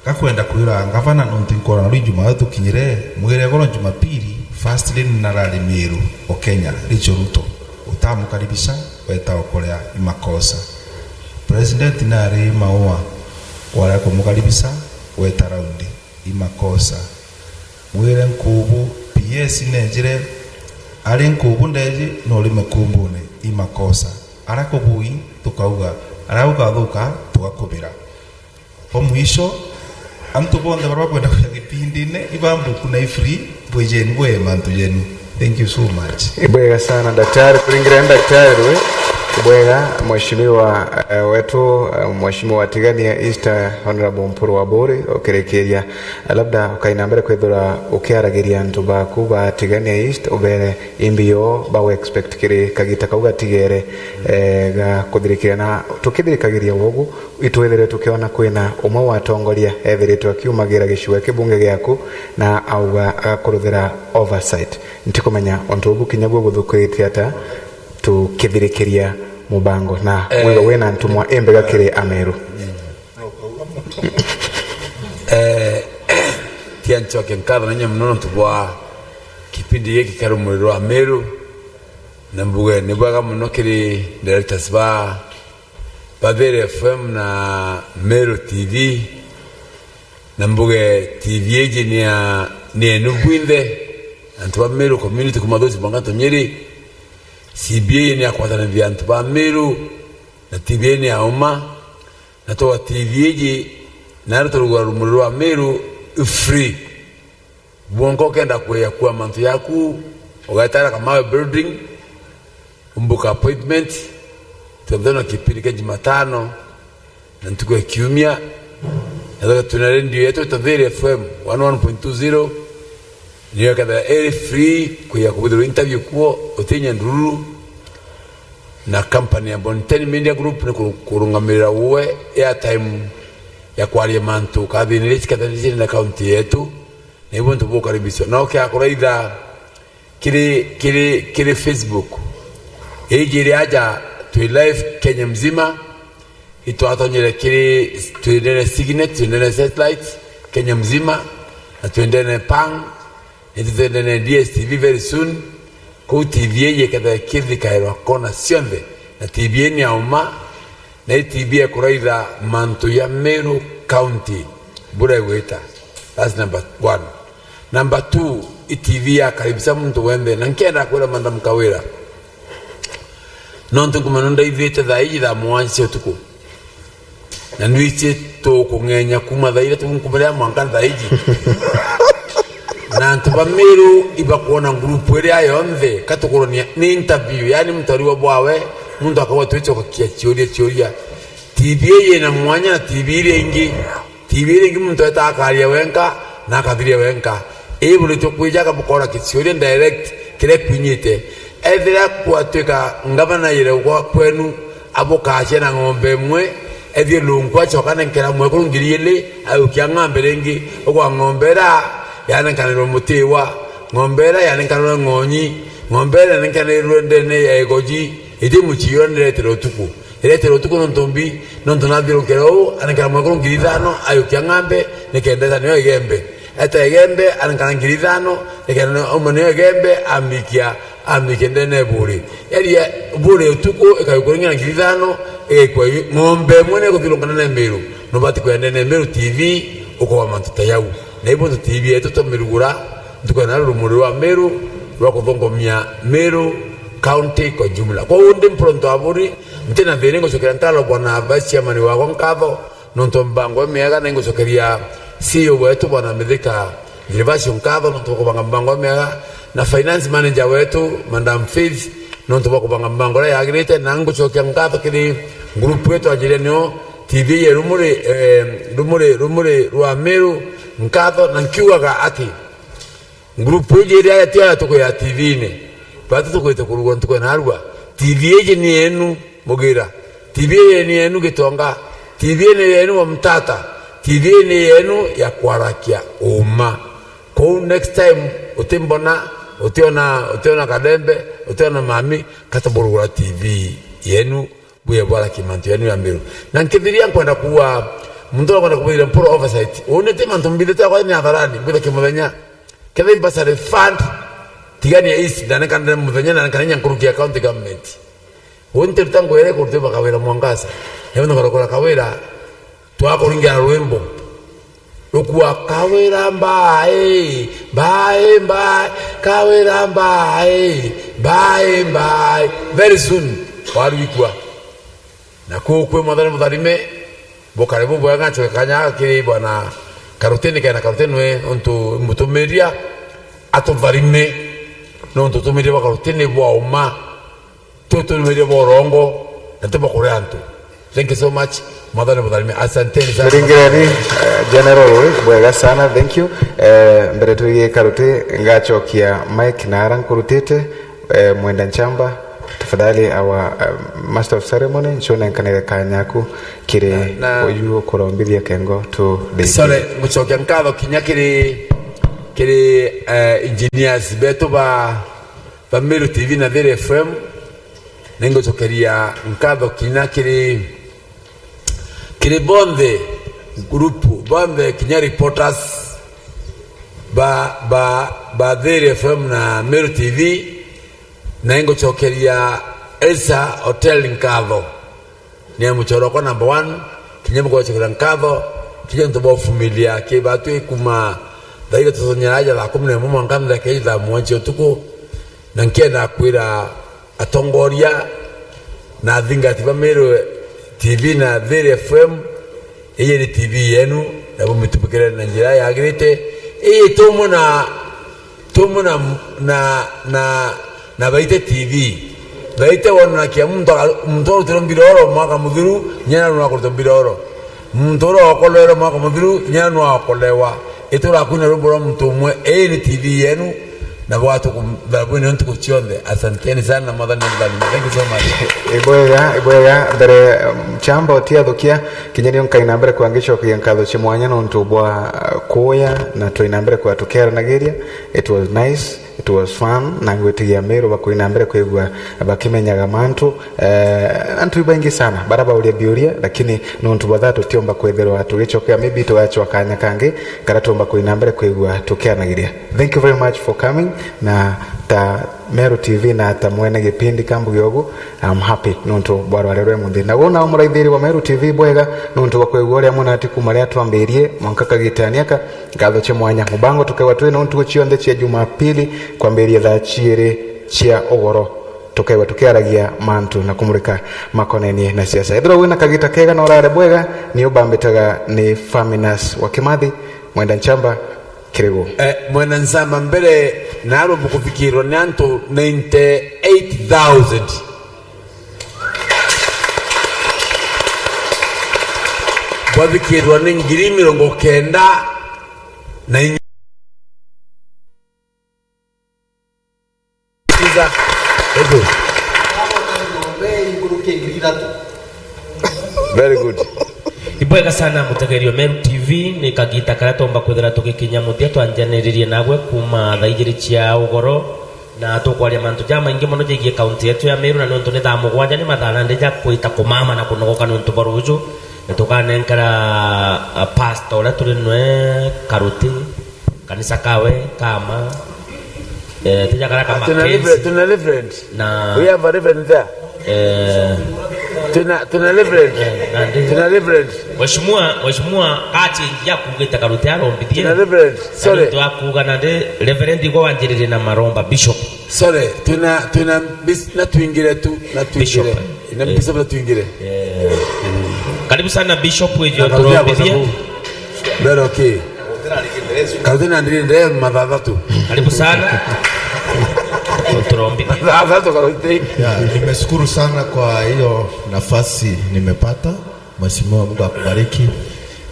gakwenda kwira ngavana nontu nkwona nari Jumaa tukinyire, mwire goro Jumapili, first lady narari Meru o Kenya, Rachel Ruto. Utamkaribisha, weta okuria, i makosa. President nari Maua, wara kumukaribisha, weta raundi, i makosa. Mwire nkubu, P S nenjire, ari nkubu ndeji, nurime kumbune, i makosa. Ara kubui, tukauga, ara ugathuka, tugakubira. Kwa mwisho, antu bonthe baria bakwenda kuja gipindine, ibambuku na i free, bwijeni bwe mantu jenu. Thank you so much. Ibwega sana, daktari. Kuringirira daktari rwe. Ibwega, mheshimiwa, eh, wetu, eh, mheshimiwa wa Tigania East, eh, Honorable Mpuru Waburi, ukirikiria. Eh, labda ukaina mbere kwithira ukiaragiria antu baku ba Tigania East, ubere imbi yo, ba expect kiri kagita kau gatigere, eh, ga kuthirikiria na tukithirikagiria wogu, itwithire tukiona kwina umwe wa atongoria ethiritwe akiumagira gicigo kia kibunge giaku na auga agakuruthira oversight. Ntikumenya untu ubu kinya gwe guthukiritie ata tukithirikiria mubango na Eh. Mwigo wina ntumwa imbega kiri Ameru. Eh, tia ncoke nkatho na inya muno nontu bwa kipindi giki kia Rumuri rwa Meru, na mbuge ni bwega muno kiri directors ba Bathere F M na Meru T V, na mbuge T V iji ni ya, ni yenu bwinthe, antu ba Meru community kuma Thusi mwanka Tunyiri. C B A ni ya kwatanithia antu ba Meru, na T V ni ya uma, na twa T V iji nari turugura Rumuri rwa Meru free. Bwonka ukenda kwia kua mantu yaku, ugetara Kamawe Building, umbuka appointment, tukathona kipindi kia Jumatano na ntuku ya Kiumia, na tugatuna redio yetu Tabiri F M one one point two zero, niyo ikethira iri free kwia kubwithirwa interview kuo, utinya ndururu, na company ya Bonten Media Group ni ku-, kurungamirira uwe airtime ya kwaria mantu kathini iria cikethira ciri na kaunti yetu, na ibu ntu bukaribiswa. Na ukiakuraitha kiri, kiri, kiri Facebook. Iji iri aja twi live Kenya mzima, itwatonyere kiri, twendene Signet, twendene Satellite, Kenya mzima, na twendene Pang, na itwendene D S T V very soon. Kuu T V iji ikethira ikithikairwa kona cionthe, na T V ni ya uma, na i T V ikuraitha mantu ya Meru County. Buregwita. That's number one. Number two, i T V yakaribisha muntu wenthe, na nkenda kwira Madam Kawira, nontu nkumenya nundaithite thaa iji thaa mugwanja cia utuku, na nwiji tukung'enya kuma thaa ithatu nkumiria mwanka thaa iji. Na antu ba Meru ibakwona ngurupu iria yonthe, katukurania ni interview, yani muntu ariwa bwawe, muntu akauga twicokakia ciuria ciuria. T V iji ina mwanya na T V iria ingi. T V iria ingi muntu etaa akaria wenka na akathiria wenka. Ii buritwe kwija akabukora kiciuria direct kiria kwinyite. Ethira kwatwika ngavana yire gwa kwenu, abukacia na ng'ombe imwe, ethie lungu acoka nenkera mwekuru ngiri ili, ayukia ng'ambe ringi, ugwa ng'ombe ira yanenkanirwe mutiwa, ng'ombe ira yanenkanirwe ng'onyi, ng'ombe ira yanenkanirwe ndene ya igoji, iti muchio ndiretire utuku. Iretire utuku nontu mbi, nontu nathiurukire uu, anenkera mwekuru ngiri ithano, ayukia ng'ambe, nikenda eta nio igembe. Eta igembe, anenkana ngiri ithano, nikenda umwe nio igembe, amikia, amikia ndene buri. Yaria buri utuku, ikayukua ringi na ngiri ithano, igekua yu-, ng'ombe imwe nikuthirunka ndene Meru. Nubati kwenda ndene Meru T V, ukoa mantu ta yau. Na ibo ntu T V yetu tumirugura, ntuku ya naro rumuri rwa Meru, rwa kuthungumia Meru County kwa jumla. Kwou ndi mpronto aburi, ntina thina, ngucokeria nkatho bwana Vice Chairman wakwa nkatho, nontu mbango miega, na ngucokeria C E O wetu bwana Mithika Gervasio nkatho, nontu bwa kubanga mbango miega, na Finance Manager wetu, Madam Faith, nontu bwa kubanga mbango iria yagirite, na ngucokia nkatho kiri ngurupu yetu anjiria nio T V ya Rumuri, eh, Rumuri, Rumuri rwa Meru, nkatho, na nkiugaga ati, ngurupu iji iria tio ya tuku ya T V-ini, batu tukwite kurugwa ntuku ya narua. T V iji ni yenu, Mugira. T V iji ni yenu, Gitonga. T V ni yenu, Wamutata. T V ni yenu ya kwarakia uma. Kou next time, utimbona, utiona, utiona Kadembe, utiona Mami, katuburugura T V yenu. Buya bwarakia mantu yenu ya Meru. Na nkithiria nkwenda kuuga, muntu uria nkwenda kubwithira mporo oversight. Uni ti mantu mbithite akwa ni atharani, mbitha kimuthenya. Kethira i bursary fund, Tigania East, ndanekana muthenya, ndanekana inya nkuruki ya county government. Uni ntiruta ngwere kuruta bakawira Mwangaza. Nabo ngarokora Kawira, twakuringira rwimbo. Rukua Kawira mbae, mbae, mbae, Kawira mbae, mbae, mbae. Very soon, warwikua. Na kuu kwi Mwathani mutharime, bukare bubwega, ncoke kanya kiri bwana Karutini, kena Karutini we untu mutumiria atutharime, nontu utumiria bwa Karutini bwa uma. Tutumirie borongo, na ti bwa kuria antu. Thank you so much. Mwathani mutharime. Asanteni sana. Ringireni, eh, General Wave, bwega sana. Thank you. Eh, mbere tuigie Karuti, ngacokia mic na ara nkurutite, eh, Mwenda Nchamba. Tafadhali, our, eh, Master of Ceremony, nchunenkanire kanyaku kiri na, na uyu ukurombithia kengo tu. Sorry, ngucokia nkatho kinya kiri, kiri, eh, engineers betu ba ba Meru T V na Thiri F M, ningucokeria nkatho kinya kiri, kiri bonthe group, bonthe kinya reporters ba, ba, ba Thiri F M na Meru T V, na ningucokeria Elsa Hotel nkatho. Ni ya muchoroko number one, kinya mugwacukira nkatho, kinya ntu bwa ufumilia, ki batwi kuma thaa ithatu cia nyaja thaa kumi na imwe mwanka ntheke thaa mugwanja utuku. Na nkienda kwira atongoria na athingati ba Meru T V na Thiri F M, iji ni T V yenu, na bumitumirikire na njira yagirite, iji tumwe na tumwe na, na, na, na baite T V. Baite wonanakia muntu aka-, muntu arutirwe mbiroro mwaka muthiru, nyena nwa kurutwa mbiroro. Muntu uria okoleerwe mwaka muthiru, nyena nwa okolewa. Iturakwina rwimbo rwa muntu umwe, ii ni T V yenu, na bwatuku-, thabuni ntuku cionthe. Asanteni sana, na Mwathani amutharime. Thank you so much. Ibwega, ibwega, mbere, um, Chamba utiathukia, kinya nio nkaina mbere kwa ngicokia nkatho cia mwanya nontu bwa, uh, kuya, na twaina mbere kwa tukiaranagiria. It was nice, it was fun, na ngwitigia Meru bakwina mbere kwigua bakimenyaga mantu. Eh, antu ibaingi sana bara bauria biuria, lakini nontu bwa thaa tutiumba kwithirwa tugicokea, maybe tugacwa kanya kangi karia tuumba kwina mbere kwigua tukianagiria. Thank you very much for coming, na ta Meru T V na ta mwene gipindi ka mbuge ugu, I'm happy nontu bwa rware rwe munthi. Na guu nao muraithiri wa Meru T V bwega nontu bwa kwigua uria mwanati kuma ria twambirie mwanka kagitani aka, ngatho cia mwanya. Mubango tukewa twi nontu cionthe cia Jumapili kwambiria thaa ciiri cia ugoro. Tukewa tukiaragia mantu na kumurika makonenie na siasa. Ethirwa wina kagita kega na urare bwega, ni ubambitaga ni Faminas wa Kimathi, Mwenda Nchamba, Kirigu. Eh, Mwena Nsamba mbere, narumbu kuthikirwa ni antu ninety eight thousand. Bwathikirwa ni ngiri mirongo kenda na inya. Sikiza. Ego. Very good. Ibwega sana mutegeri wa Meru T V, ni kagita karia twomba kwithira tugikinya muthia twanjaniririe nagwe kuma thaa ijiri cia ugoro, na tukwaria mantu jamaingi mono jegie kaunti yetu ya Meru, na nontu ni thaa mugwanja ni mathaa nandi ja kwita kumama na kunogoka nontu bwa ruju, na tukanenkera, a, pastor uria turi nwe karuti. Kanisa kawe, kama, eh, tija kara kama Tuna Kenzi. Reverend, tuna reverend. Na We have a reverend there. Eh, Tuna, tuna reverend. Eh, nandi. Tuna reverend. Mheshimiwa, mheshimiwa, kachingia kugite karuti arombithie. Tuna reverend. Sorry. Karuti akuga nandi reverend igwa wanjirire na maromba bishop. Sorry, tuna, tuna bis-, na tuingire tu, na tuingire. Bishop, eh. Na Eh. Bishop na tuingire. Eh. Karibu sana bishop, wewe Na karuti yako turombithie. Sabu. Very okay. Karuti na ndiri ndire mathaa thatu. Karibu sana. Turombithie. Mathaa thatu karuti. Ya, nimeshukuru sana kwa hiyo nafasi nimepata. Mheshimiwa, Mungu akubariki.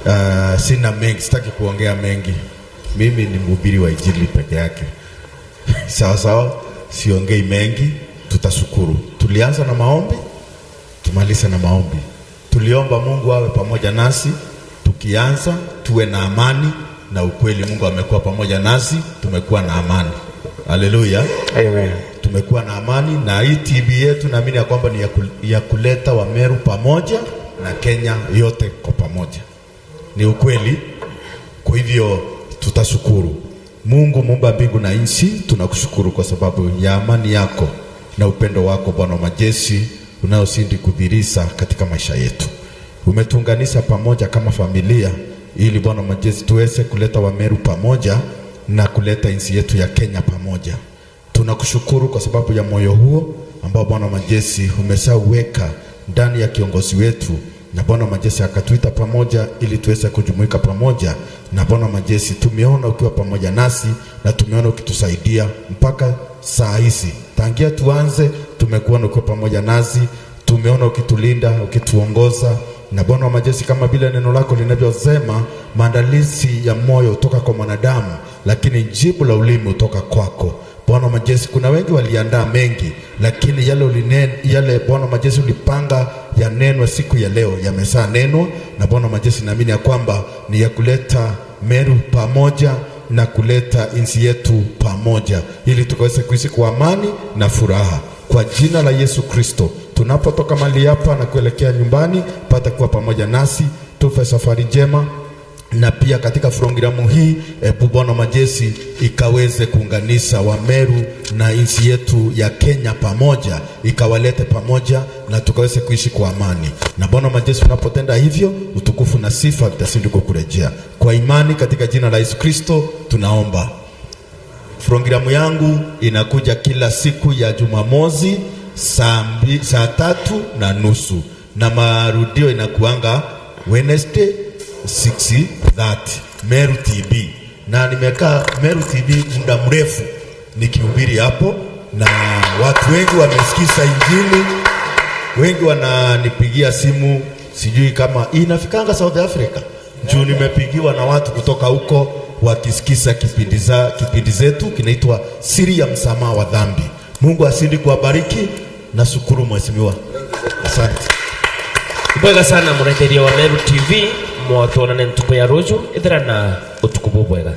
Ah, sina mengi, sitaki kuongea mengi. Mimi ni mhubiri wa injili peke yake. Sawa sawa, siongei mengi, tutashukuru. Tulianza na maombi, tumalize na maombi. Tuliomba Mungu awe pamoja nasi, tukianza tuwe na amani, na ukweli Mungu amekuwa pamoja nasi, tumekuwa na amani. Haleluya. Amen. Tumekuwa na amani, na hii T V yetu naamini ya kwamba ni ya ku-, ya kuleta Wameru pamoja na Kenya yote kwa pamoja. Ni ukweli. Kwa hivyo tutashukuru. Mungu muumba mbingu na nchi, tunakushukuru kwa sababu ya amani yako na upendo wako, Bwana wa majeshi, unaozidi kudhihirisha katika maisha yetu. Umetuunganisha pamoja kama familia ili, Bwana wa majeshi, tuweze kuleta Wameru pamoja na kuleta nchi yetu ya Kenya pamoja. Tunakushukuru kwa sababu ya moyo huo ambao, Bwana wa majeshi, umeshauweka ndani ya kiongozi wetu, na, Bwana wa majeshi, akatuita pamoja ili tuweze kujumuika pamoja. Na, Bwana wa majeshi, tumeona ukiwa pamoja nasi na tumeona ukitusaidia mpaka saa hizi. Tangia tuanze, tumekuona ukiwa pamoja nasi, tumeona ukitulinda, ukituongoza. Na, Bwana wa majeshi, kama vile neno lako linavyosema, maandalizi ya moyo hutoka kwa mwanadamu, lakini jibu la ulimi hutoka kwako. Bwana wa majeshi, kuna wengi waliandaa mengi, lakini yale ulinen-, yale, Bwana wa majeshi, ulipanga yanenwe siku ya leo, yameshanenwa. Na, Bwana wa majeshi, naamini ya kwamba ni ya kuleta Meru pamoja na kuleta nchi yetu pamoja, ili tukaweze kuishi kwa amani na furaha. Kwa jina la Yesu Kristo, tunapotoka mahali hapa na kuelekea nyumbani, pata kuwa pamoja nasi, tupe safari njema. Na pia katika programu hii, ebu, Bwana wa majeshi, ikaweze kuunganisha Wameru na nchi yetu ya Kenya pamoja, ikawalete pamoja na tukaweze kuishi kwa amani. Na, Bwana wa majeshi, unapotenda hivyo, utukufu na sifa vitazidi kukurejea. Kwa imani katika jina la Yesu Kristo tunaomba. Programu yangu inakuja kila siku ya Jumamosi saa mbi-, saa tatu na nusu. Na marudio inakuanga Wednesday six thirty, Meru T V. Na nimekaa Meru T V muda mrefu nikihubiri hapo, na watu wengi wamesikiza injili, wengi wananipigia simu, sijui kama inafikanga South Africa. Juu nimepigiwa na watu kutoka huko wakisikiza kipindi za, kipindi zetu kinaitwa Siri ya Msamaha wa Dhambi. Mungu azidi kuwabariki. Nashukuru mheshimiwa. Asante. Bwega sana, murekeria wa Meru T V, mwatwonane ntuku ya ruju, ithira na utuku bubwega.